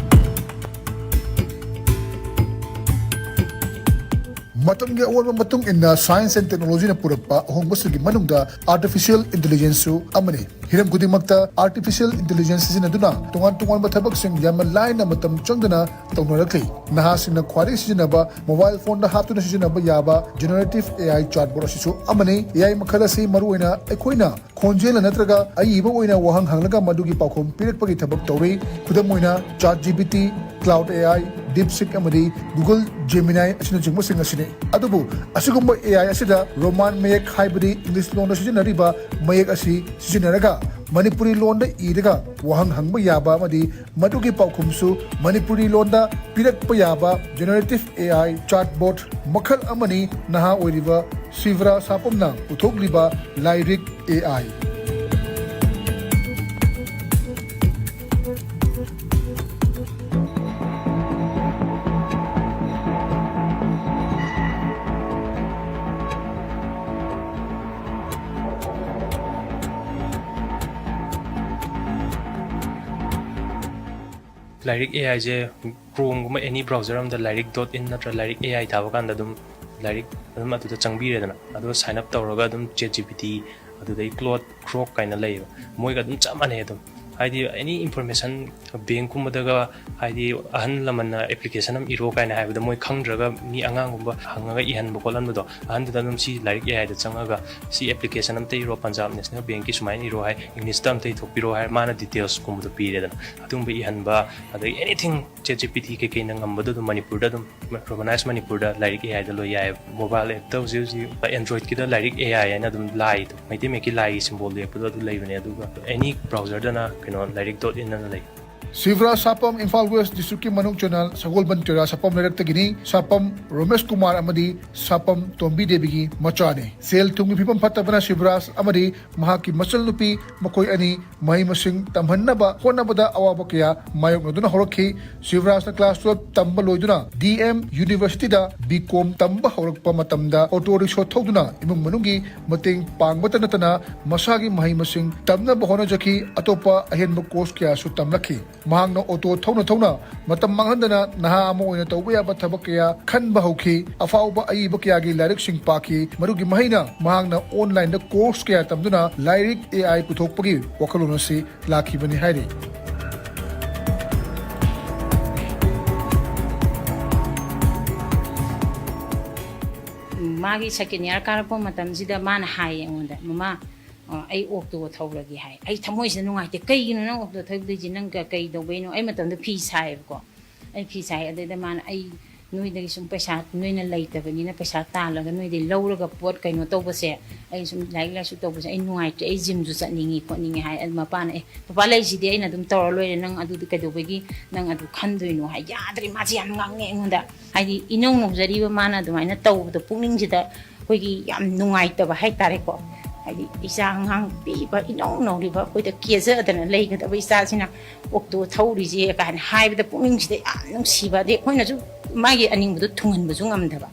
ꯃꯇꯝꯒꯤ ꯑꯑꯣꯟꯕ ꯃꯇꯨꯡ ꯏꯟꯅ science and technologyꯅ ꯄꯨꯔꯛꯄ ꯑꯍꯣꯡꯕꯁꯤꯡꯒꯤ ꯃꯅꯨꯡꯗ artificial intelligenceꯁꯨ ꯑꯃꯅꯤ꯫ ꯍꯤꯔꯝ ꯈꯨꯗꯤꯡꯃꯛꯇ artificial intelligence ꯁꯤꯖꯤꯟꯅꯗꯨꯅ ꯇꯣꯉꯥꯟ ꯇꯣꯉꯥꯟꯕ ꯊꯕꯛꯁꯤꯡ ꯌꯥꯝꯅ ꯂꯥꯏꯅ ꯃꯇꯝ ꯆꯪꯗꯅ ꯇꯧꯅꯔꯛꯂꯤ꯫ ꯅꯍꯥꯁꯤꯡꯅ ꯈ꯭ꯋꯥꯏꯗꯒꯤ ꯁꯤꯖꯤꯟꯅꯕ mobile phoneꯗ ꯍꯥꯞꯇꯨꯅ ꯁꯤꯖꯤꯟꯅꯕ ꯌꯥꯕ generative A I chatbot ꯑꯁꯤꯁꯨ ꯑꯃꯅꯤ꯫ A I ꯃꯈꯜ ꯑꯁꯤ ꯃꯔꯨꯑꯣꯏꯅ ꯑꯩꯈꯣꯏꯅ ꯈꯣꯟꯖꯦꯜꯅ ꯅꯠꯇ꯭ꯔꯒ ꯑꯏꯕ ꯑꯣꯏꯅ ꯋꯥꯍꯪ ꯍꯪꯂꯒ ꯃꯗꯨꯒꯤ ꯄꯥꯎꯈꯨꯝ ꯄꯤꯔꯛꯄꯒꯤ ꯊꯕꯛ ꯇꯧꯔꯤ꯫ ꯈꯨꯗꯝ ꯑꯣꯏꯅ, ChatGPT, Claude A I, DeepSeek ꯑꯃꯗꯤ Google Gemini ꯑꯁꯤꯅꯆꯤꯡꯕꯁꯤꯡ ꯑꯁꯤꯅꯤ꯫ ꯑꯗꯨꯕꯨ ꯑꯁꯤꯒꯨꯝꯕ A I ꯑꯁꯤꯗ ꯔꯣꯃꯥꯟ ꯃꯌꯦꯛ, ꯍꯥꯏꯕꯗꯤ ꯏꯪꯂꯤꯁ ꯂꯣꯟꯗ ꯁꯤꯖꯤꯟꯅꯔꯤꯕ ꯃꯌꯦꯛ ꯑꯁꯤ ꯁꯤꯖꯤꯟꯅꯔꯒ ꯃꯅꯤꯄꯨꯔꯤ ꯂꯣꯟꯗ ꯏꯔꯒ ꯋꯥꯍꯪ ꯍꯪꯕ ꯌꯥꯕ ꯑꯃꯗꯤ ꯃꯗꯨꯒꯤ ꯄꯥꯎꯈꯨꯝꯁꯨ ꯃꯅꯤꯄꯨꯔꯤ ꯂꯣꯟꯗ ꯄꯤꯔꯛꯄ ꯌꯥꯕ generative A I chatbot ꯃꯈꯜ ꯑꯃꯅꯤ꯫ ꯅꯍꯥ ꯑꯣꯏꯔꯤꯕ ꯁꯤꯕ꯭ꯔꯥ ꯁꯥꯄꯝꯅ ꯄꯨꯊꯣꯛꯂꯤꯕ ꯂꯥꯏꯔꯤꯛ A I꯫ ꯂꯥꯏꯔꯤꯛ ꯑꯦ ꯑꯥꯏꯁꯦ ꯀ꯭ꯔꯣꯝꯒꯨꯝꯕ ꯑꯦꯅꯤ ꯕ꯭ꯔꯥꯎꯖꯔ ꯑꯃꯗ ꯂꯥꯏꯔꯤꯛ ꯗꯣꯠ ꯏꯟ ꯅꯠꯇ꯭ꯔ ꯂꯥꯏꯔꯤꯛ ꯑꯦ ꯑꯥꯏ ꯊꯥꯕ ꯀꯥꯟꯗ ꯑꯗꯨꯝ ꯂꯥꯏꯔꯤꯛ ꯑꯗꯨꯝ ꯑꯗꯨꯗ ꯆꯪꯕꯤꯔꯦꯗꯅ, ꯑꯗꯨꯒ ꯁꯥꯏꯟ ꯑꯞ ꯇꯧꯔꯒ ꯑꯗꯨꯝ ꯆꯦꯠ ꯖꯤ ꯄꯤ ꯇꯤ, ꯑꯗꯨꯗꯩ ꯀ꯭ꯂꯣꯠ, ꯒ꯭ꯔꯣꯛ ꯀꯥꯏꯅ ꯂꯩꯌꯦꯕ, ꯃꯣꯏꯒ ꯑꯗꯨꯝ ꯆꯞ ꯃꯥꯟꯅꯩ ꯑꯗꯨꯝ꯫ ꯍꯥꯏꯗꯤ ꯑꯦꯅꯤ ꯏꯟꯐꯣꯔꯃꯦꯁꯟ ꯕꯦꯡꯀꯨꯝꯕꯗꯒ, ꯍꯥꯏꯗꯤ ꯑꯍꯜ ꯂꯃꯟꯅ ꯑꯦꯄ꯭ꯂꯤꯀꯦꯁꯟ ꯑꯃ ꯏꯔꯣ ꯀꯥꯏꯅ ꯍꯥꯏꯕꯗ ꯃꯣꯏ ꯈꯪꯗ꯭ꯔꯒ ꯃꯤ ꯑꯉꯥꯡꯒꯨꯝꯕ ꯍꯪꯉꯒ ꯏꯍꯟꯕ ꯈꯣꯠꯍꯟꯕꯗꯣ, ꯑꯍꯟꯗꯨꯗ ꯑꯗꯨꯝ ꯁꯤ ꯂꯥꯏꯔꯤꯛ ꯑꯦ ꯑꯥꯏꯗ ꯆꯪꯉꯒ ꯁꯤ ꯑꯦꯄ꯭ꯂꯤꯀꯦꯁꯟ ꯑꯝꯇ ꯏꯔꯣ, ꯄꯟꯖꯥꯕ ꯅꯦꯁꯅꯦꯜ ꯕꯦꯡꯀꯤ ꯁꯨꯃꯥꯏꯅ ꯏꯔꯣ ꯍꯥꯏ, ꯏꯪꯂꯤꯁꯇ ꯑꯝꯇ ꯏꯊꯣꯛꯄꯤꯔꯣ ꯍꯥꯏ, ꯃꯥꯅ ꯗꯤꯇꯦꯜꯁꯀꯨꯝꯕꯗꯣ ꯄꯤꯔꯦꯗꯅ꯫ ꯑꯗꯨꯒꯨꯝꯕ ꯏꯍꯟꯕ, ꯑꯗꯒꯤ ꯑꯦꯅꯤꯊꯤꯡ ꯆꯦꯠ ꯖꯤ ꯄꯤ ꯇꯤ ꯀꯩꯀꯩꯅ ꯉꯝꯕꯗꯣ ꯑꯗꯨꯝ ꯃꯅꯤꯄꯨꯔꯗ ꯑꯗꯨꯝ, ꯔꯣꯃꯅꯥꯏꯁ ꯃꯅꯤꯄꯨꯔꯗ ꯂꯥꯏꯔꯤꯛ ꯑꯦ ꯑꯥꯏꯗ ꯂꯣꯏ ꯌꯥꯏꯑꯕ꯫ ꯃꯣꯕꯥꯏꯜ ꯑꯦꯞꯇ ꯍꯧꯖꯤꯛ ꯍꯧꯖꯤꯛ ꯑꯦꯟꯗ꯭ꯔꯣꯏꯗꯀꯤꯗ ꯂꯥꯏꯔꯤꯛ ꯑꯦ ꯑꯥꯏ ꯍꯥꯏꯅ ꯑꯗꯨꯝ ꯂꯥꯏꯗꯣ, ꯃꯩꯇꯩ ꯃꯌꯦꯛꯀꯤ ꯂꯥꯏꯒꯤ ꯁꯤꯝꯕꯣꯜꯗꯣ ꯌꯦꯛꯄꯗꯣ ꯑꯗꯨ ꯂꯩꯕꯅꯦ꯫ ꯑꯗꯨꯒ ꯑꯦꯅꯤ ꯕ꯭ꯔꯥꯎꯖꯔꯗꯅ ꯀꯩꯅꯣ ꯂꯥꯏꯔꯤꯛ ꯗꯣꯠ ꯏꯟ ꯑꯅ ꯂꯩ꯫ ꯁꯤꯕꯔꯥꯖ ꯁꯥꯄꯝ, ꯏꯝꯐꯥꯜ ꯋꯦꯁ ꯗꯤꯁꯇ꯭ꯔꯤꯛꯀꯤ ꯃꯅꯨꯡ ꯆꯟꯅ ꯁꯒꯣꯜꯕꯟ ꯇꯦꯔꯥ ꯁꯥꯄꯝ ꯂꯩꯔꯛꯇꯒꯤꯅꯤ꯫ ꯁꯥꯄꯝ ꯔꯣꯃꯦꯁ ꯀꯨꯃꯥꯔ ꯑꯃꯗꯤ ꯁꯥꯄꯝ ꯇꯣꯝꯕꯤ ꯗꯦꯕꯤꯒꯤ ꯃꯆꯥꯅꯤ꯫ ꯁꯦꯜ ꯊꯨꯝꯒꯤ ꯐꯤꯕꯝ ꯐꯠꯇꯕꯅ ꯁꯤꯕꯔꯥꯖ ꯑꯃꯗꯤ ꯃꯍꯥꯛꯀꯤ ꯃꯆꯜꯅꯨꯄꯤ, ꯃꯈꯣꯏ ꯑꯅꯤ ꯃꯍꯩ ꯃꯁꯤꯡ ꯇꯝꯍꯟꯅꯕ ꯍꯣꯠꯅꯕꯗ ꯑꯋꯥꯕ ꯀꯌꯥ ꯃꯥꯌꯣꯛꯅꯗꯨꯅ ꯍꯧꯔꯛꯈꯤ꯫ ꯁꯤꯕꯔꯥꯖꯅ ꯀ꯭ꯂꯥꯁ ꯇꯨꯋꯦꯜꯐ ꯇꯝꯕ ꯂꯣꯏꯗꯨꯅ ꯗꯤ ꯑꯦꯝ ꯌꯨꯅꯤꯚꯔꯁꯤꯇꯤꯗ ꯕꯤ ꯀꯣꯝ ꯇꯝꯕ ꯍꯧꯔꯛꯄ ꯃꯇꯝꯗ ꯑꯣꯇꯣ ꯔꯤꯛꯁꯣ ꯊꯧꯗꯨꯅ ꯏꯃꯨꯡ ꯃꯅꯨꯡꯒꯤ ꯃꯇꯦꯡ ꯄꯥꯡꯕꯇ ꯅꯠꯇꯅ ꯃꯁꯥꯒꯤ ꯃꯍꯩ ꯃꯁꯤꯡ ꯇꯝꯅꯕ ꯍꯣꯠꯅꯖꯈꯤ꯫ ꯑꯇꯣꯞꯄ ꯑꯍꯦꯟꯕ ꯀꯣꯔꯁ ꯀꯌꯥꯁꯨ ꯇꯝꯂꯛꯈꯤ꯫ ꯃꯍꯥꯛꯅ ꯑꯣꯇꯣ ꯊꯧꯅ ꯊꯧꯅ ꯃꯇꯝ ꯃꯥꯡꯍꯟꯗꯅ ꯅꯍꯥ ꯑꯃ ꯑꯣꯏꯅ ꯇꯧꯕ ꯌꯥꯕ ꯊꯕꯛ ꯀꯌꯥ ꯈꯟꯕ ꯍꯧꯈꯤ꯫ ꯑꯐꯥꯎꯕ ꯑꯏꯕ ꯀꯌꯥꯒꯤ ꯂꯥꯏꯔꯤꯛꯁꯤꯡ ꯄꯥꯈꯤ꯫ ꯃꯗꯨꯒꯤ ꯃꯍꯩꯅ ꯃꯍꯥꯛꯅ ꯑꯣꯟꯂꯥꯏꯟꯗ ꯀꯣꯔꯁ ꯀꯌꯥ ꯇꯝꯗꯨꯅ ꯂꯥꯏꯔꯤꯛ ꯑꯦ ꯑꯥꯏ ꯄꯨꯊꯣꯛꯄꯒꯤ ꯋꯥꯈꯜꯂꯣꯟ ꯑꯁꯤ ꯂꯥꯛꯈꯤꯕꯅꯤ ꯍꯥꯏꯔꯤ꯫ ꯃꯥꯒꯤ ꯁꯦꯀꯦꯟ ꯏꯌꯥꯔ ꯀꯥꯔꯛꯄ ꯃꯇꯝꯁꯤꯗ ꯃꯥꯅ ꯍꯥꯏꯌꯦ ꯑꯩꯉꯣꯟꯗ, "ꯃꯃꯥ, ꯑ, ꯑꯩ ꯑꯣꯛꯇꯣ ꯊꯧꯔꯒꯦ" ꯍꯥꯏ꯫ ꯑꯩ ꯊꯃꯣꯏꯁꯤꯗ ꯅꯨꯡꯉꯥꯏꯇꯦ꯫ "ꯀꯩꯒꯤꯅꯣ ꯅꯪ ꯑꯣꯛꯇꯣ ꯊꯧꯗꯣꯏꯁꯤ? ꯅꯪ ꯀ-, ꯀꯩ ꯇꯧꯕꯩꯅꯣ?" ꯑꯩ ꯃꯇꯝꯗ ꯐꯤ ꯁꯥꯏꯌꯦꯕꯀꯣ꯫ ꯑꯩ ꯐꯤ ꯁꯥꯏ꯫ ꯑꯗꯩꯗ ꯃꯥꯅ, "ꯑꯩ ꯅꯣꯏꯗꯒꯤ ꯁꯨꯝ ꯄꯩꯁꯥ, ꯅꯣꯏꯅ ꯂꯩꯇꯕꯅꯤꯅ ꯄꯩꯁꯥ ꯇꯥꯜꯂꯒ ꯅꯣꯏꯗꯩ ꯂꯧꯔꯒ ꯄꯣꯠ ꯀꯩꯅꯣ ꯇꯧꯕꯁꯦ, ꯑꯩ ꯁꯨꯝ ꯂꯥꯏꯔꯤꯛ ꯂꯥꯏꯁꯨ ꯇꯧꯕꯁꯦ ꯑꯩ ꯅꯨꯡꯉꯥꯏꯇ꯭ꯔꯦ, ꯑꯩ ꯖꯤꯝꯁꯨ ꯆꯠꯅꯤꯡꯉꯤ ꯈꯣꯠꯅꯤꯡꯉꯤ" ꯍꯥꯏ꯫ ꯑꯗꯨ ꯃꯄꯥꯅ, "ꯑꯦ, ꯄꯄꯥ ꯂꯩꯁꯤꯗꯤ, ꯑꯩꯅ ꯑꯗꯨꯝ ꯇꯧꯔ ꯂꯣꯏꯔꯦ, ꯅꯪ ꯑꯗꯨꯗꯤ ꯀꯩꯗꯧꯕꯒꯤ ꯅꯪ ꯑꯗꯨ ꯈꯟꯗꯣꯏꯅꯣ?" ꯍꯥꯏ꯫ ꯌꯥꯗ꯭ꯔꯦ, ꯃꯥꯁꯦ ꯌꯥꯝ ꯉꯥꯡꯉꯦ ꯑꯩꯉꯣꯟꯗ꯫ ꯍꯥꯏꯗꯤ ꯏꯅꯧ ꯅꯧꯖꯔꯤꯕ ꯃꯥꯅ ꯑꯗꯨꯃꯥꯏꯅ ꯇꯧꯕꯗꯣ ꯄꯨꯛꯅꯤꯡꯁꯤꯗ ꯑꯩꯈꯣꯏꯒꯤ ꯌꯥꯝ ꯅꯨꯡꯉꯥꯏꯇꯕ ꯍꯥꯏꯇꯥꯔꯦꯀꯣ꯫ ꯍꯥꯏꯗꯤ ꯏꯆꯥ ꯑꯉꯥꯡ ꯄꯤꯛꯏꯕ ꯏꯅꯧ ꯅꯧꯔꯤꯕ ꯑꯩꯈꯣꯏꯗ ꯀꯦꯖꯗꯅ ꯂꯩꯒꯗꯕ ꯏꯆꯥꯁꯤꯅ ꯑꯣꯛꯇꯣ ꯊꯧꯔꯤꯁꯦ ꯀꯥꯏꯅ ꯍꯥꯏꯕꯗ ꯄꯨꯛꯅꯤꯡꯁꯤꯗ ꯌꯥꯝ ꯅꯨꯡꯁꯤꯕ, ꯑꯗꯩ ꯑꯩꯈꯣꯏꯅꯁꯨ ꯃꯥꯒꯤ ꯑꯅꯤꯡꯕꯗꯣ ꯊꯨꯡꯍꯟꯕꯁꯨ ꯉꯝꯗꯕ꯫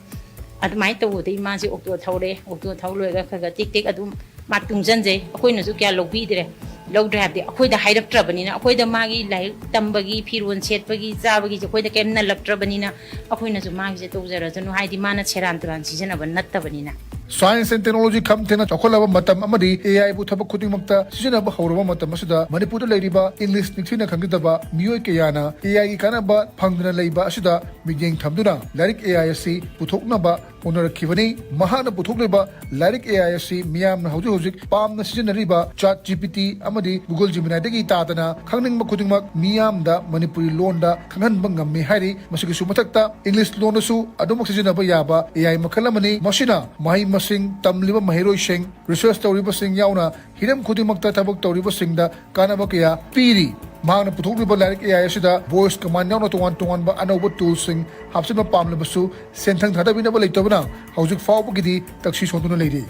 ꯑꯗꯨꯃꯥꯏꯅ ꯇꯧꯕꯗꯒꯤ ꯃꯥꯁꯦ ꯑꯣꯛꯇꯣ ꯊꯧꯔꯦ꯫ ꯑꯣꯛꯇꯣ ꯊꯧ ꯂꯣꯏꯔꯒ ꯈꯔ ꯈꯔ ꯇꯦꯛ ꯇꯦꯛ ꯑꯗꯨꯝ ꯃꯥ ꯇꯨꯡꯁꯤꯟꯖꯩ꯫ ꯑꯩꯈꯣꯏꯅꯁꯨ ꯀꯌꯥ ꯂꯧꯕꯤꯗ꯭ꯔꯦ꯫ ꯂꯧꯗ꯭ꯔꯦ ꯍꯥꯏꯕꯗꯤ ꯑꯩꯈꯣꯏꯗ ꯍꯥꯏꯔꯛꯇ꯭ꯔꯕꯅꯤꯅ, ꯑꯩꯈꯣꯏꯗ ꯃꯥꯒꯤ ꯂꯥꯏꯔꯤꯛ ꯇꯝꯕꯒꯤ, ꯐꯤꯔꯣꯜ ꯁꯦꯠꯄꯒꯤ, ꯆꯥꯕꯒꯤꯁꯦ ꯑꯩꯈꯣꯏꯗ ꯀꯩꯝ ꯅꯜꯂꯛꯇ꯭ꯔꯕꯅꯤꯅ, ꯑꯩꯈꯣꯏꯅꯁꯨ ꯃꯥꯒꯤꯁꯦ ꯇꯧꯖꯔꯁꯅꯨ, ꯍꯥꯏꯗꯤ ꯃꯥꯅ ꯁꯦꯔꯥꯟ ꯇꯨꯔꯥꯟ ꯁꯤꯖꯤꯟꯅꯕ ꯅꯠꯇꯕꯅꯤꯅ꯫ Science and technology ꯈꯝ ꯊꯦꯡꯅ ꯆꯥꯎꯈꯠꯂꯕ ꯃꯇꯝ ꯑꯃꯗꯤ A I ꯕꯨ ꯊꯕꯛ ꯈꯨꯗꯤꯡꯃꯛꯇ ꯁꯤꯖꯤꯟꯅꯕ ꯍꯧꯔꯕ ꯃꯇꯝ ꯑꯁꯤꯗ, ꯃꯅꯤꯄꯨꯔꯗ ꯂꯩꯔꯤꯕ English ꯅꯤꯡꯊꯤꯅ ꯈꯪꯖꯗꯕ ꯃꯤꯑꯣꯏ ꯀꯌꯥꯅ A I ꯒꯤ ꯀꯥꯟꯅꯕ ꯐꯪꯗꯅ ꯂꯩꯕ ꯑꯁꯤꯗ ꯃꯤꯠꯌꯦꯡ ꯊꯝꯗꯨꯅ ꯂꯥꯏꯔꯤꯛ A I ꯑꯁꯤ ꯄꯨꯊꯣꯛꯅꯕ ꯍꯣꯠꯅꯔꯛꯈꯤꯕꯅꯤ꯫ ꯃꯍꯥꯛꯅ ꯄꯨꯊꯣꯛꯂꯤꯕ ꯂꯥꯏꯔꯤꯛ A I ꯑꯁꯤ ꯃꯤꯌꯥꯝꯅ ꯍꯧꯖꯤꯛ ꯍꯧꯖꯤꯛ ꯄꯥꯝꯅ ꯁꯤꯖꯤꯟꯅꯔꯤꯕ Chat G P T ꯑꯃꯗꯤ Google Gemini ꯗꯒꯤ ꯇꯥꯗꯅ ꯈꯪꯅꯤꯡꯕ ꯈꯨꯗꯤꯡꯃꯛ ꯃꯤꯌꯥꯝꯗ ꯃꯅꯤꯄꯨꯔꯤ ꯂꯣꯟꯗ ꯈꯪꯍꯟꯕ ꯉꯝꯃꯤ ꯍꯥꯏꯔꯤ꯫ ꯃꯁꯤꯒꯤꯁꯨ ꯃꯊꯛꯇ English ꯂꯣꯟꯗꯁꯨ ꯑꯗꯨꯃꯛ ꯁꯤꯖꯤꯟꯅꯕ ꯌꯥꯕ A I ꯃꯈꯜ ꯑꯃꯅꯤ꯫ ꯃꯁꯤꯅ ꯃꯍꯩ ꯃꯁꯤꯡ ꯇꯝꯂꯤꯕ ꯃꯍꯩꯔꯣꯏꯁꯤꯡ, research ꯇꯧꯔꯤꯕꯁꯤꯡ ꯌꯥꯎꯅ ꯍꯤꯔꯝ ꯈꯨꯗꯤꯡꯃꯛꯇ ꯊꯕꯛ ꯇꯧꯔꯤꯕꯁꯤꯡꯗ ꯀꯥꯟꯅꯕ ꯀꯌꯥ ꯄꯤꯔꯤ꯫ ꯃꯍꯥꯛꯅ ꯄꯨꯊꯣꯛꯂꯤꯕ ꯂꯥꯏꯔꯤꯛ A I ꯑꯁꯤꯗ voice command ꯌꯥꯎꯅ ꯇꯣꯉꯥꯟ ꯇꯣꯉꯥꯟꯕ ꯑꯅꯧꯕ tool ꯁꯤꯡ ꯍꯥꯞꯆꯤꯟꯕ ꯄꯥꯝꯂꯕꯁꯨ ꯁꯦꯟꯊꯪ ꯊꯥꯗꯕꯤꯅꯕ ꯂꯩꯇꯕꯅ ꯍꯧꯖꯤꯛ ꯐꯥꯎꯕꯒꯤꯗꯤ ꯇꯛꯁꯤ ꯁꯣꯟꯗꯨꯅ ꯂꯩꯔꯤ꯫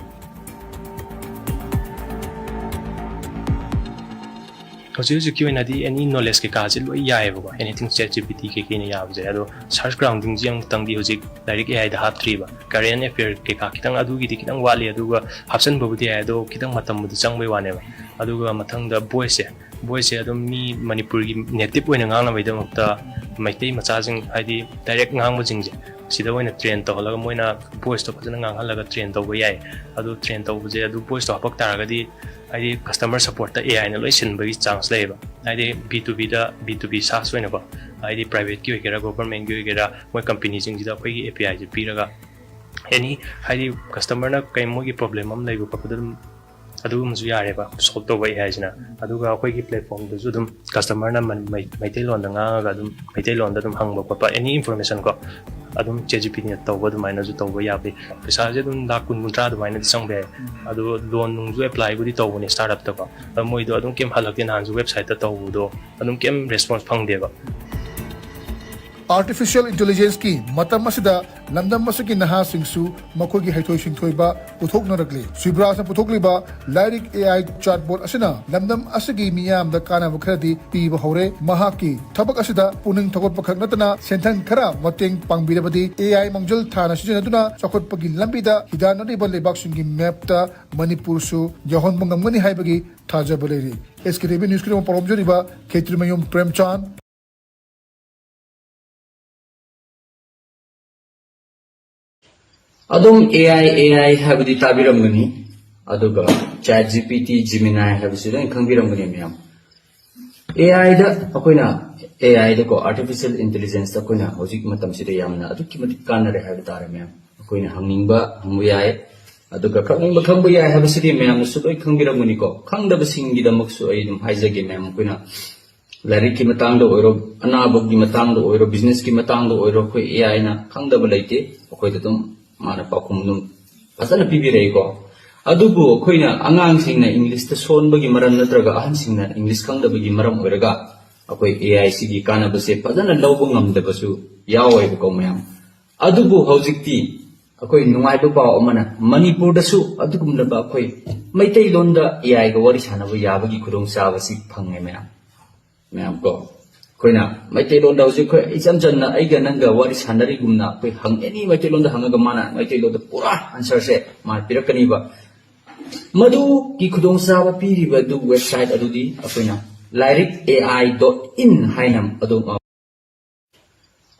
ꯍꯧꯖꯤꯛ ꯍꯧꯖꯤꯛꯀꯤ ꯑꯣꯏꯅꯗꯤ any knowledge ꯀꯩꯀꯥꯁꯦ ꯂꯣꯏ ꯌꯥꯏꯑꯕꯀꯣ, anything ChatGPT ꯀꯩꯀꯩꯅ ꯌꯥꯕꯁꯦ꯫ ꯑꯗꯣ search grounding ꯁꯦ ꯑꯃꯨꯛꯇꯪꯗꯤ ꯍꯧꯖꯤꯛ ꯂꯥꯏꯔꯤꯛ A I the ꯍꯥꯞꯇ꯭ꯔꯤꯕ꯫ Current affair ꯀꯩꯀꯥ ꯈꯤꯇꯪ ꯑꯗꯨꯒꯤꯗꯤ ꯈꯤꯇꯪ ꯋꯥꯠꯂꯤ, ꯑꯗꯨꯒ ꯍꯥꯞꯆꯤꯟꯕꯕꯨꯗꯤ ꯌꯥꯏ, ꯑꯗꯣ ꯈꯤꯇꯪ ꯃꯇꯝꯕꯨꯗꯤ ꯆꯪꯕꯩ ꯋꯥꯅꯦꯕ꯫ ꯑꯗꯨꯒ ꯃꯊꯪꯗ voice ꯁꯦ, voice ꯁꯦ ꯑꯗꯨꯝ ꯃꯤ ꯃꯅꯤꯄꯨꯔꯒꯤ native ꯑꯣꯏꯅ ꯉꯥꯡꯅꯕꯒꯤꯗꯃꯛꯇ ꯃꯩꯇꯩ ꯃꯆꯥꯁꯤꯡ, ꯍꯥꯏꯗꯤ direct ꯉꯥꯡꯕꯁꯤꯡꯁꯦ, ꯁꯤꯗ ꯑꯣꯏꯅ train ꯇꯧꯍꯜꯂꯒ ꯃꯣꯏꯅ voice ꯇꯣ ꯐꯖꯅ ꯉꯥꯡꯍꯜꯂꯒ train ꯇꯧꯕ ꯌꯥꯏ꯫ ꯑꯗꯨ train ꯇꯧꯕꯁꯦ, ꯑꯗꯨ voice ꯇꯣ ꯍꯥꯄꯛ ꯇꯥꯔꯒꯗꯤ, ꯍꯥꯏꯗꯤ customer support ꯇ A I ꯅ ꯂꯣꯏ ꯁꯤꯟꯕꯒꯤ chance ꯂꯩꯌꯦꯕ꯫ ꯍꯥꯏꯗꯤ B to B the, B to B SaaS ꯑꯣꯏꯅꯀꯣ, ꯍꯥꯏꯗꯤ private ꯀꯤ ꯑꯣꯏꯒꯦꯔꯥ, government ꯀꯤ ꯑꯣꯏꯒꯦꯔꯥ, ꯃꯣꯏ company ꯁꯤꯡꯁꯤꯗ ꯑꯩꯈꯣꯏꯒꯤ A P I ꯁꯦ ꯄꯤꯔꯒ, any, ꯍꯥꯏꯗꯤ customer ꯅ ꯀꯩ, ꯃꯣꯏꯒꯤ problem ꯑꯃ ꯂꯩꯕ ꯈꯣꯠꯄꯗ ꯑꯗꯨꯝ ꯑꯗꯨꯒꯨꯝꯕꯁꯨ ꯌꯥꯔꯦꯕ solve ꯇꯧꯕ A I ꯁꯤꯅ꯫ ꯑꯗꯨꯒ ꯑꯩꯈꯣꯏꯒꯤ platform ꯗꯁꯨ ꯑꯗꯨꯝ customer ꯅ ꯃ-, ꯃꯩ-, ꯃꯩꯇꯩꯂꯣꯟꯗ ꯉꯥꯡꯉꯒ ꯑꯗꯨꯝ ꯃꯩꯇꯩꯂꯣꯟꯗ ꯑꯗꯨꯝ ꯍꯪꯕ ꯈꯣꯠꯄ, any information ꯀꯣ, ꯑꯗꯨꯝ ChatGPT ꯅ ꯇꯧꯕ ꯑꯗꯨꯃꯥꯏꯅꯁꯨ ꯇꯧꯕ ꯌꯥꯕ ꯌꯥꯏ꯫ ꯄꯩꯁꯥꯁꯦ ꯑꯗꯨꯝ ꯂꯥꯈ ꯀꯨꯟ ꯀꯨꯟꯊ꯭ꯔꯥ ꯑꯗꯨꯃꯥꯏꯅꯗꯤ ꯆꯪꯕ ꯌꯥꯏ꯫ ꯑꯗꯣ loan ꯅꯨꯡꯁꯨ apply ꯕꯨꯗꯤ ꯇꯧꯕꯅꯦ startup ꯇꯀꯣ꯫ ꯑꯗꯣ ꯃꯣꯏꯗꯣ ꯑꯗꯨꯝ ꯀꯩꯝ ꯍꯜꯂꯛꯇꯦ, ꯅꯍꯥꯟꯁꯨ website ꯇ ꯇꯧꯕꯗꯣ ꯑꯗꯨꯝ ꯀꯩꯝ response ꯐꯪꯗꯦꯕ꯫ Artificial Intelligence-ꯀꯤ ꯃꯇꯝ ꯑꯁꯤꯗ ꯂꯝꯗꯝ ꯑꯁꯤꯒꯤ ꯅꯍꯥꯁꯤꯡꯁꯨ ꯃꯈꯣꯏꯒꯤ ꯍꯩꯊꯣꯏ ꯁꯤꯡꯊꯣꯏꯕ ꯄꯨꯊꯣꯛꯅꯔꯛꯂꯤ꯫ ꯁ꯭ꯔꯤ ꯕ꯭ꯔꯥꯖꯅ ꯄꯨꯊꯣꯛꯂꯤꯕ ꯂꯥꯏꯔꯤꯛ A I chatbot ꯑꯁꯤꯅ ꯂꯝꯗꯝ ꯑꯁꯤꯒꯤ ꯃꯤꯌꯥꯝꯗ ꯀꯥꯟꯅꯕ ꯈꯔꯗꯤ ꯄꯤꯕ ꯍꯧꯔꯦ꯫ ꯃꯍꯥꯛꯀꯤ ꯊꯕꯛ ꯑꯁꯤꯗ ꯄꯨꯛꯅꯤꯡ ꯊꯧꯒꯠꯄ ꯈꯛ ꯅꯠꯇꯅ ꯁꯦꯟꯊꯪ ꯈꯔ ꯃꯇꯦꯡ ꯄꯥꯡꯕꯤꯔꯕꯗꯤ A I ꯃꯥꯡꯖꯤꯜ ꯊꯥꯅ ꯁꯤꯖꯤꯟꯅꯗꯨꯅ ꯆꯥꯎꯈꯠꯄꯒꯤ ꯂꯝꯕꯤꯗ ꯍꯤꯗꯥꯟꯅꯔꯤꯕ ꯂꯩꯕꯥꯛꯁꯤꯡꯒꯤ map-ꯇ ꯃꯅꯤꯄꯨꯔꯁꯨ ꯌꯥꯎꯍꯟꯕ ꯉꯝꯒꯅꯤ ꯍꯥꯏꯕꯒꯤ ꯊꯥꯖꯕ ꯂꯩꯔꯤ꯫ S K T V News-ꯀꯤꯗꯃꯛ ꯄꯥꯎꯔꯝꯖꯔꯤꯕ ꯈꯦꯇ꯭ꯔꯤꯃꯌꯨꯝ ꯄ꯭ꯔꯦꯝꯆꯥꯟ꯫ ꯑꯗꯨꯝ A I, A I ꯍꯥꯏꯕꯗꯤ ꯇꯥꯕꯤꯔꯝꯒꯅꯤ, ꯑꯗꯨꯒ ChatGPT, Gemini ꯍꯥꯏꯕꯁꯤ ꯂꯣꯏꯅ ꯈꯪꯕꯤꯔꯝꯒꯅꯤ ꯃꯌꯥꯝ꯫ A I-ꯗ ꯑꯩꯈꯣꯏꯅ, A I-ꯗꯀꯣ, Artificial Intelligence-ꯇ ꯑꯩꯈꯣꯏꯅ ꯍꯧꯖꯤꯛ ꯃꯇꯝꯁꯤꯗ ꯌꯥꯝꯅ ꯑꯗꯨꯛꯀꯤ ꯃꯇꯤꯛ ꯀꯥꯟꯅꯔꯦ ꯍꯥꯏꯕ ꯇꯥꯔꯦ ꯃꯌꯥꯝ꯫ ꯑꯩꯈꯣꯏꯅ ꯍꯪꯅꯤꯡꯕ ꯍꯪꯕ ꯌꯥꯏ, ꯑꯗꯨꯒ ꯈꯪꯅꯤꯡꯕ ꯈꯪꯕ ꯌꯥꯏ ꯍꯥꯏꯕꯁꯤꯗꯤ ꯃꯌꯥꯝꯅꯁꯨ ꯂꯣꯏ ꯈꯪꯕꯤꯔꯝꯒꯅꯤꯀꯣ꯫ ꯈꯪꯗꯕꯁꯤꯡꯒꯤꯗꯃꯛꯁꯨ ꯑꯩ ꯑꯗꯨꯝ ꯍꯥꯏꯖꯒꯦ ꯃꯌꯥꯝ, ꯑꯩꯈꯣꯏꯅ ꯂꯥꯏꯔꯤꯛꯀꯤ ꯃꯇꯥꯡꯗ ꯑꯣꯏꯔꯣ, ꯑꯅꯥꯕꯒꯤ ꯃꯇꯥꯡꯗ ꯑꯣꯏꯔꯣ, business-ꯀꯤ ꯃꯇꯥꯡꯗ ꯑꯣꯏꯔꯣ, ꯑꯩꯈꯣꯏ A I-ꯅ ꯈꯪꯗꯕ ꯂꯩꯇꯦ꯫ ꯑꯩꯈꯣꯏꯗ ꯑꯗꯨꯝ ꯃꯥꯅ ꯄꯥꯎꯈꯨꯝ ꯑꯗꯨꯝ ꯐꯖꯅ ꯄꯤꯕꯤꯔꯛꯏꯀꯣ꯫ ꯑꯗꯨꯕꯨ ꯑꯩꯈꯣꯏꯅ ꯑꯉꯥꯡꯁꯤꯡꯅ English-ꯇ ꯁꯣꯟꯕꯒꯤ ꯃꯔꯝ ꯅꯠꯇ꯭ꯔꯒ ꯑꯍꯟꯁꯤꯡꯅ English ꯈꯪꯗꯕꯒꯤ ꯃꯔꯝ ꯑꯣꯏꯔꯒ ꯑꯩꯈꯣꯏ A I-ꯁꯤꯒꯤ ꯀꯥꯟꯅꯕꯁꯦ ꯐꯖꯅ ꯂꯧꯕ ꯉꯝꯗꯕꯁꯨ ꯌꯥꯎꯋꯦꯕꯀꯣ ꯃꯌꯥꯝ꯫ ꯑꯗꯨꯕꯨ ꯍꯧꯖꯤꯛꯇꯤ ꯑꯩꯈꯣꯏ ꯅꯨꯡꯉꯥꯏꯕ ꯄꯥꯎ ꯑꯃꯅ, ꯃꯅꯤꯄꯨꯔꯗꯁꯨ ꯑꯗꯨꯒꯨꯝꯂꯕ ꯑꯩꯈꯣꯏ ꯃꯩꯇꯩꯂꯣꯟꯗ A I-ꯒ ꯋꯥꯔꯤ ꯁꯥꯟꯅꯕ ꯌꯥꯕꯒꯤ ꯈꯨꯗꯣꯡꯆꯥꯕꯁꯤ ꯐꯪꯉꯦ ꯃꯌꯥꯝ꯫ ꯃꯌꯥꯝ ꯀꯣ, ꯑꯩꯈꯣꯏꯅ ꯃꯩꯇꯩꯂꯣꯟꯗ ꯍꯧꯖꯤꯛ ꯑꯩꯈꯣꯏ ꯏꯆꯝ ꯆꯝꯅ ꯑꯩꯒ ꯅꯪꯒ ꯋꯥꯔꯤ ꯁꯥꯟꯅꯔꯤꯒꯨꯝꯅ ꯑꯩꯈꯣꯏ ꯍꯪ, any ꯃꯩꯇꯩꯂꯣꯟꯗ ꯍꯪꯉꯒ ꯃꯥꯅ ꯃꯩꯇꯩꯂꯣꯟꯗ ꯄꯨꯔꯥ answer-ꯁꯦ ꯃꯥꯅ ꯄꯤꯔꯛꯀꯅꯤꯕ꯫ ꯃꯗꯨꯒꯤ ꯈꯨꯗꯣꯡꯆꯥꯕ ꯄꯤꯔꯤꯕ ꯑꯗꯨ website ꯑꯗꯨꯗꯤ ꯑꯩꯈꯣꯏꯅ ꯂꯥꯏꯔꯤꯛ A I dot in ꯍꯥꯏꯅ ꯑꯗꯨꯝ,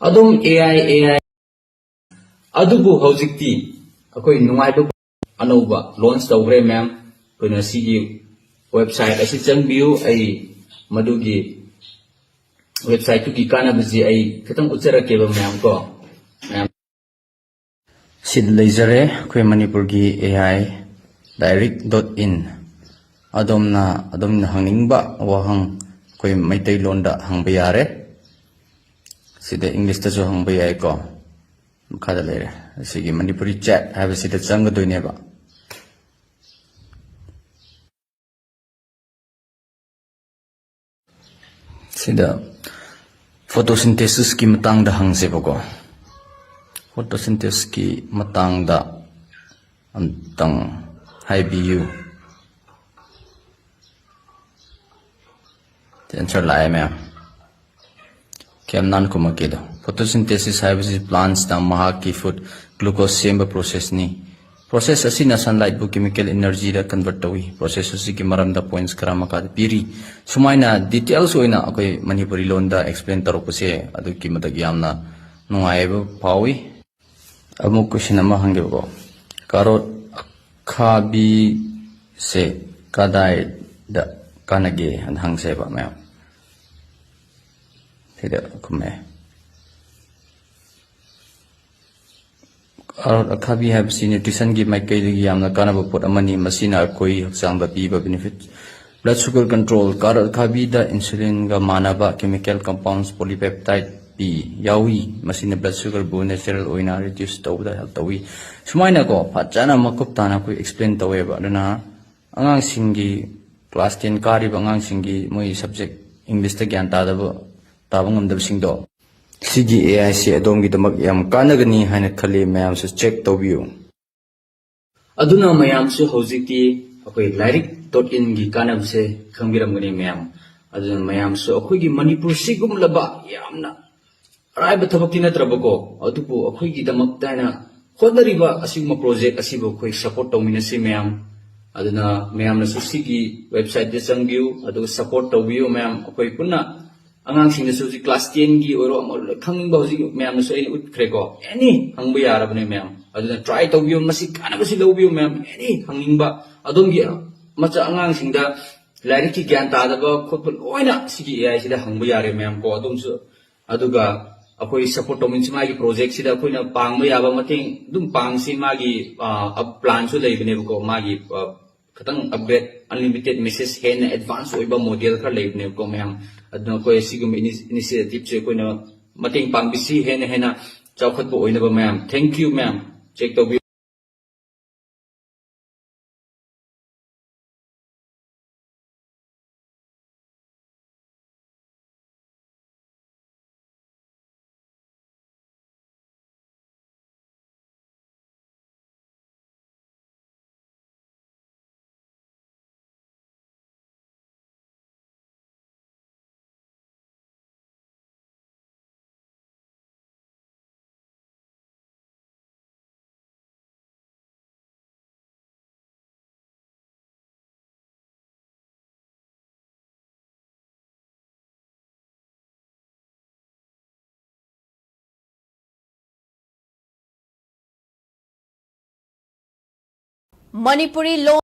ꯑꯗꯨꯝ A I, A I꯫ ꯑꯗꯨꯕꯨ ꯍꯧꯖꯤꯛꯇꯤ ꯑꯩꯈꯣꯏ ꯅꯨꯡꯉꯥꯏꯕ ꯑꯅꯧꯕ launch ꯇꯧꯈ꯭ꯔꯦ ꯃꯌꯥꯝ꯫ ꯑꯩꯈꯣꯏꯅ ꯁꯤꯒꯤ website ꯑꯁꯤ ꯆꯪꯕꯤꯌꯨ꯫ ꯑꯩ ꯃꯗꯨꯒꯤ website-ꯇꯨꯒꯤ ꯀꯥꯟꯅꯕꯁꯤ ꯑꯩ ꯈꯤꯇꯪ ꯎꯠꯆꯔꯛꯀꯦꯕ ꯃꯌꯥꯝ ꯀꯣ꯫ ꯃꯌꯥꯝ, ꯁꯤꯗ ꯂꯩꯖꯔꯦ ꯑꯩꯈꯣꯏ ꯃꯅꯤꯄꯨꯔꯒꯤ A I direct dot in꯫ ꯑꯗꯣꯝꯅ, ꯑꯗꯣꯝꯅ ꯍꯪꯅꯤꯡꯕ ꯋꯥꯍꯪ ꯑꯩꯈꯣꯏ ꯃꯩꯇꯩꯂꯣꯟꯗ ꯍꯪꯕ ꯌꯥꯔꯦ꯫ ꯁꯤꯗ English-ꯇꯁꯨ ꯍꯪꯕ ꯌꯥꯏꯀꯣ꯫ ꯃꯈꯥꯗ ꯂꯩꯔꯦ꯫ ꯑꯁꯤꯒꯤ ꯃꯅꯤꯄꯨꯔꯤ chat ꯍꯥꯏꯕꯁꯤꯗ ꯆꯪꯒꯗꯣꯏꯅꯦꯕ꯫ ꯁꯤꯗ Photosynthesisꯀꯤ ꯃꯇꯥꯡꯗ ꯍꯪꯁꯦꯕꯀꯣ꯫ Photosynthesisꯀꯤ ꯃꯇꯥꯡꯗ ꯑꯝꯇꯪ ꯍꯥꯏꯕꯤꯌꯨ꯫ ꯑꯦꯟꯁꯔ ꯂꯥꯛꯑꯦ ꯃꯌꯥꯝ꯫ ꯀꯌꯥꯝ ꯅꯥꯟ ꯈꯨꯝꯃꯛꯀꯦꯗꯣ꯫ Photosynthesis ꯍꯥꯏꯕꯁꯤ plantꯅ ꯃꯍꯥꯛꯀꯤ food glucose ꯁꯦꯝꯕ processꯅꯤ꯫ Process ꯑꯁꯤꯅ sunlightꯄꯨ chemical energyꯗ convert ꯇꯧꯏ꯫ Process ꯑꯁꯤꯒꯤ ꯃꯔꯝꯗ points ꯈꯔ ꯃꯈꯥꯗ ꯄꯤꯔꯤ꯫ ꯁꯨꯃꯥꯏꯅ details ꯑꯣꯏꯅ ꯑꯩꯈꯣꯏ ꯃꯅꯤꯄꯨꯔꯤ ꯂꯣꯟꯗ explain ꯇꯧꯔꯛꯄꯁꯦ ꯑꯗꯨꯛꯀꯤ ꯃꯇꯤꯛ ꯌꯥꯝꯅ ꯅꯨꯡꯉꯥꯏꯕ ꯐꯥꯎꯏ꯫ ꯑꯃꯨꯛ question ꯑꯃ ꯍꯪꯒꯦꯕꯀꯣ꯫ Carrot ꯑꯈꯥꯕꯤꯁꯦ ꯀꯗꯥꯏꯗ ꯀꯥꯟꯅꯒꯦ ꯍꯥꯏꯅ ꯍꯪꯁꯦꯕ ꯃꯌꯥꯝ꯫ ꯁꯤꯗ ꯈꯨꯝꯃꯦ꯫ Carrot ꯑꯈꯥꯕꯤ ꯍꯥꯏꯕꯁꯤ nutritionꯒꯤ ꯃꯥꯏꯀꯩꯗꯒꯤ ꯌꯥꯝꯅ ꯀꯥꯟꯅꯕ ꯄꯣꯠ ꯑꯃꯅꯤ꯫ ꯃꯁꯤꯅ ꯑꯩꯈꯣꯏ ꯍꯛꯆꯥꯡꯗ ꯄꯤꯕ benefit꯫ Blood sugar control꯫ Carrot ꯑꯈꯥꯕꯤꯗ insulinꯒ ꯃꯥꯟꯅꯕ chemical compounds polypeptide ꯄꯤ ꯌꯥꯎꯏ꯫ ꯃꯁꯤꯅ blood sugarꯕꯨ natural ꯑꯣꯏꯅ reduce ꯇꯧꯕꯗ help ꯇꯧꯏ꯫ ꯁꯨꯃꯥꯏꯅꯀꯣ ꯐꯖꯅ ꯃꯀꯨꯞ ꯇꯥꯅ ꯑꯩꯈꯣꯏ explain ꯇꯧꯋꯦꯕ꯫ ꯑꯗꯨꯅ ꯑꯉꯥꯡꯁꯤꯡꯒꯤ class ten ꯀꯥꯔꯤꯕ ꯑꯉꯥꯡꯁꯤꯡꯒꯤ ꯃꯣꯏ subject Englishꯇ ꯒ꯭ꯌꯥꯟ ꯇꯥꯗꯕ, ꯇꯥꯕ ꯉꯝꯗꯕꯁꯤꯡꯗꯣ, ꯁꯤꯒꯤ AI ꯁꯤ ꯑꯗꯣꯝꯒꯤꯗꯃꯛ ꯌꯥꯝ ꯀꯥꯟꯅꯒꯅꯤ ꯍꯥꯏꯅ ꯈꯜꯂꯤ꯫ ꯃꯌꯥꯝꯁꯨ check ꯇꯧꯕꯤꯌꯨ꯫ ꯑꯗꯨꯅ ꯃꯌꯥꯝꯁꯨ ꯍꯧꯖꯤꯛꯇꯤ ꯑꯩꯈꯣꯏ ꯂꯥꯏꯔꯤꯛ dot inꯒꯤ ꯀꯥꯟꯅꯕꯁꯦ ꯈꯪꯕꯤꯔꯝꯒꯅꯤ ꯃꯌꯥꯝ꯫ ꯑꯗꯨꯅ ꯃꯌꯥꯝꯁꯨ ꯑꯩꯈꯣꯏꯒꯤ ꯃꯅꯤꯄꯨꯔ ꯁꯤꯒꯨꯝꯂꯕ ꯌꯥꯝꯅ ꯑꯔꯥꯏꯕ ꯊꯕꯛꯇꯤ ꯅꯠꯇ꯭ꯔꯕꯀꯣ, ꯑꯗꯨꯕꯨ ꯑꯩꯈꯣꯏꯒꯤꯗꯃꯛꯇ ꯍꯥꯏꯅ ꯍꯣꯠꯅꯔꯤꯕ ꯑꯁꯤꯒꯨꯝꯕ project ꯑꯁꯤꯕꯨ ꯑꯩꯈꯣꯏ support ꯇꯧꯃꯤꯟꯅꯁꯤ ꯃꯌꯥꯝ꯫ ꯑꯗꯨꯅ ꯃꯌꯥꯝꯅꯁꯨ ꯁꯤꯒꯤ websiteꯇ ꯆꯪꯕꯤꯌꯨ, ꯑꯗꯨꯒ support ꯇꯧꯕꯤꯌꯨ ꯃꯌꯥꯝ꯫ ꯑꯩꯈꯣꯏ ꯄꯨꯟꯅ ꯑꯉꯥꯡꯁꯤꯡꯅꯁꯨ ꯍꯧꯖꯤꯛ class tenꯒꯤ ꯑꯣꯏꯔꯣ, ꯑꯃ ꯑꯣꯏꯔꯣ, ꯈꯪꯅꯤꯡꯕ ꯍꯧꯖꯤꯛ ꯃꯌꯥꯝꯅꯁꯨ ꯑꯩꯅ ꯎꯠꯈ꯭ꯔꯦꯀꯣ, any ꯍꯪꯕ ꯌꯥꯔꯕꯅꯦ ꯃꯌꯥꯝ꯫ ꯑꯗꯨꯅ try ꯇꯧꯕꯤꯌꯨ, ꯃꯁꯤ ꯀꯥꯟꯅꯕꯁꯤ ꯂꯧꯕꯤꯌꯨ ꯃꯌꯥꯝ꯫ Any ꯍꯪꯅꯤꯡꯕ ꯑꯗꯣꯝꯒꯤ ꯃꯆꯥ ꯑꯉꯥꯡꯁꯤꯡꯗ ꯂꯥꯏꯔꯤꯛꯀꯤ ꯒ꯭ꯌꯥꯟ ꯇꯥꯗꯕ ꯈꯣꯠꯄ ꯂꯣꯏꯅ ꯁꯤꯒꯤ AI ꯁꯤꯗ ꯍꯪꯕ ꯌꯥꯔꯦ ꯃꯌꯥꯝ ꯀꯣ꯫ ꯑꯗꯣꯝꯁꯨ ꯑꯗꯨꯒ ꯑꯩꯈꯣꯏ support ꯇꯧꯃꯤꯟꯁꯤ꯫ ꯃꯥꯒꯤ projectꯁꯤꯗ ꯑꯩꯈꯣꯏꯅ ꯄꯥꯡꯕ ꯌꯥꯕ ꯃꯇꯦꯡ ꯑꯗꯨꯝ ꯄꯥꯡꯁꯤ꯫ ꯃꯥꯒꯤ, ꯑ, planꯁꯨ ꯂꯩꯕꯅꯦꯕꯀꯣ꯫ ꯃꯥꯒꯤ, ꯑ, ꯈꯤꯇꯪ upgrade, unlimited message, ꯍꯦꯟꯅ advance ꯑꯣꯏꯕ model ꯈꯔ ꯂꯩꯕꯅꯦꯕꯀꯣ ꯃꯌꯥꯝ꯫ ꯑꯗꯨꯅ ꯑꯩꯈꯣꯏ ꯁꯤꯒꯨꯝꯕ ini-, initiativeꯁꯦ ꯑꯩꯈꯣꯏꯅ ꯃꯇꯦꯡ ꯄꯥꯡꯕꯤꯁꯤ, ꯍꯦꯟꯅ ꯍꯦꯟꯅ ꯆꯥꯎꯈꯠꯄ ꯑꯣꯏꯅꯕ ꯃꯌꯥꯝ꯫ Thank you ꯃꯌꯥꯝ꯫ Check ꯇꯧꯕꯤꯌꯨ꯫ ꯃꯅꯤꯄꯨꯔꯤ ꯂꯣꯟ